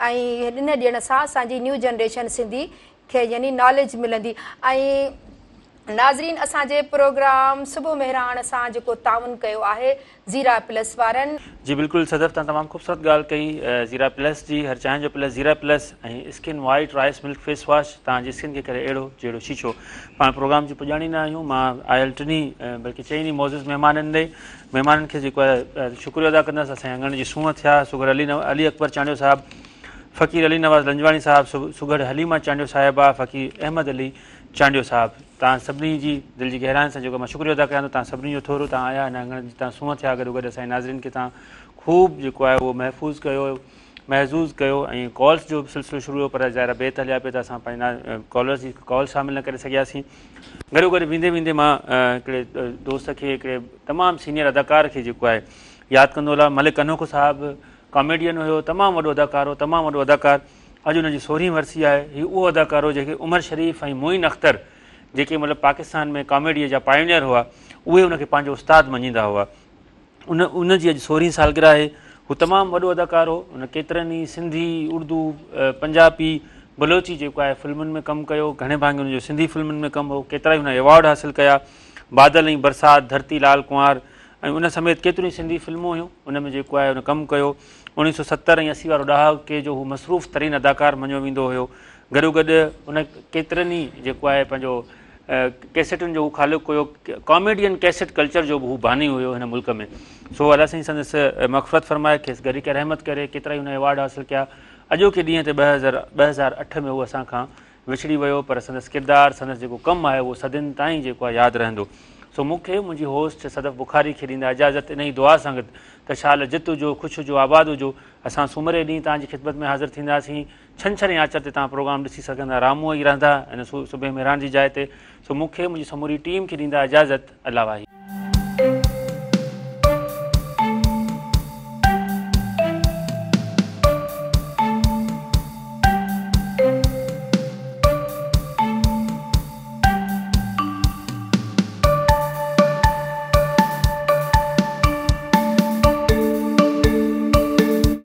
۽ ان ڏيڻ سان اسان جي نيو جنريشن سنڌي کي يعني ناليج ملندي ۽ ناظرين اسان جي پروگرام صبح مهراڻ سان جيڪو تعاون ڪيو آهي زيرا پلس وارن. جي بلڪل صدف توهان تمام خوبصورت ڳالهه ڪئي زيرا پلس جي هر چانهه جو plus Zeera plus ۽ skin white rice milk face wash توهان جي اسڪن کي ڪري اهڙو جهڙو شيشو پاڻ پروگرام جي پڄاڻي ۾ آهيون مان آيل ٽنهي بلڪه چئني معزز مهمانن ڏي مهمانن کي جيڪو آهي شڪريو ادا ڪندس اسان جي اڱڻ جي سونهن ٿيا سگهڙ علي علي اڪبر چانڊيو صاحب فقير علي نواز لنجواڻي صاحب سگهڙ حليمه چانڊيو صاحبه فقير احمد علي چانڊيو صاحب توهان سڀني جي دل جي گهراين سان جيڪو مان شڪريو ادا ڪيان ٿو توهان سڀني جو ٿورو توهان آيا هن اڱڻ جي توهان سونهن ٿيا گڏو گڏ اسان جي ناظرين کي توهان خوب جيڪو آهي اهو محفوظ ڪيو محظوظ ڪيو ۽ ڪالز جو به سلسلو شروع هيو پر ظاهر بيت هليا پئي ته اسان پنهنجي ڪالرز جي ڪال شامل نه ڪري سگهياسين گڏو گڏ ويندي ويندي مان هڪڙي دوست کي هڪڙي تمام سينيئر اداڪار کي جيڪو آهي ياد ڪندو هلان ملڪ انوکو صاحب ڪاميڊين هيو تمام وڏو اداڪار هو تمام وڏو اداڪار اڄ ان جي سورهين ورسي آهي. هي اهو اداڪار هو جنهن کي عمر شريف ۽ معين اختر جيڪي مطلب پاڪستان ۾ ڪاميڊيء جا پائونيئر هئا اهي ان کي پنهنجو استاد مڃيندا هئا. ان ان جي اڄ سورهين سالگرهه آهي. هو تمام وڏو اداڪار هو. هن ڪيترن ئي سنڌي، اردو، پنجابي، بلوچي جيڪو آهي فلمن ۾ ڪم ڪيو. گهڻي ڀاڱي هن جو سنڌي فلمن ۾ ڪم هو. ڪيترائي هن ايوارڊ حاصل ڪيا. بادل ۽ برسات، ڌرتي لال ڪنوار ۽ ان سميت ڪيتريون ئي سنڌي فلمون هيون. ان ۾ جيڪو آهي هن ڪم ڪيو. 1970 ۽ 80 وارو ڏهاڪي جو هو مصروف ترين اداڪار مڃيو ويندو هيو. گڏوگڏ هن ڪيترن ئي جيڪو آهي پنهنجو ڪيسيٽن جو هو خالق هيو. ڪاميڊين ڪيسيٽ ڪلچر جو به هو باني هيو هن ملڪ ۾. سو الله سائين سندس مغفرت فرمائي کيس غريق رحمت ڪري. ڪيترائي هن ايوارڊ حاصل ڪيا. اڄوڪي ڏينهن تي 2008 ۾ هو اسان کان وڇڙي ويو پر سندس ڪردار سندس جيڪو ڪم آهي اهو صدين تائين جيڪو آهي ياد رهندو. سو مون کي منهنجي هوسٽ صدف بخاري کي ڏيندا اجازت انهي دعا سان گڏ ته شال جت هجو خوش هجو آباد هجو اسان سومري ڏينهن توهان جي خدمت ۾ حاضر ٿينداسين ڇنڇر ۽ آچر تي توهان پروگرام ڏسي سگهندا رامو ئي رهندا ان صبح مهراڻ جي جاء تي سو مون کي منهنجي سموري ٽيم کي ڏيندا اجازت الله واهي.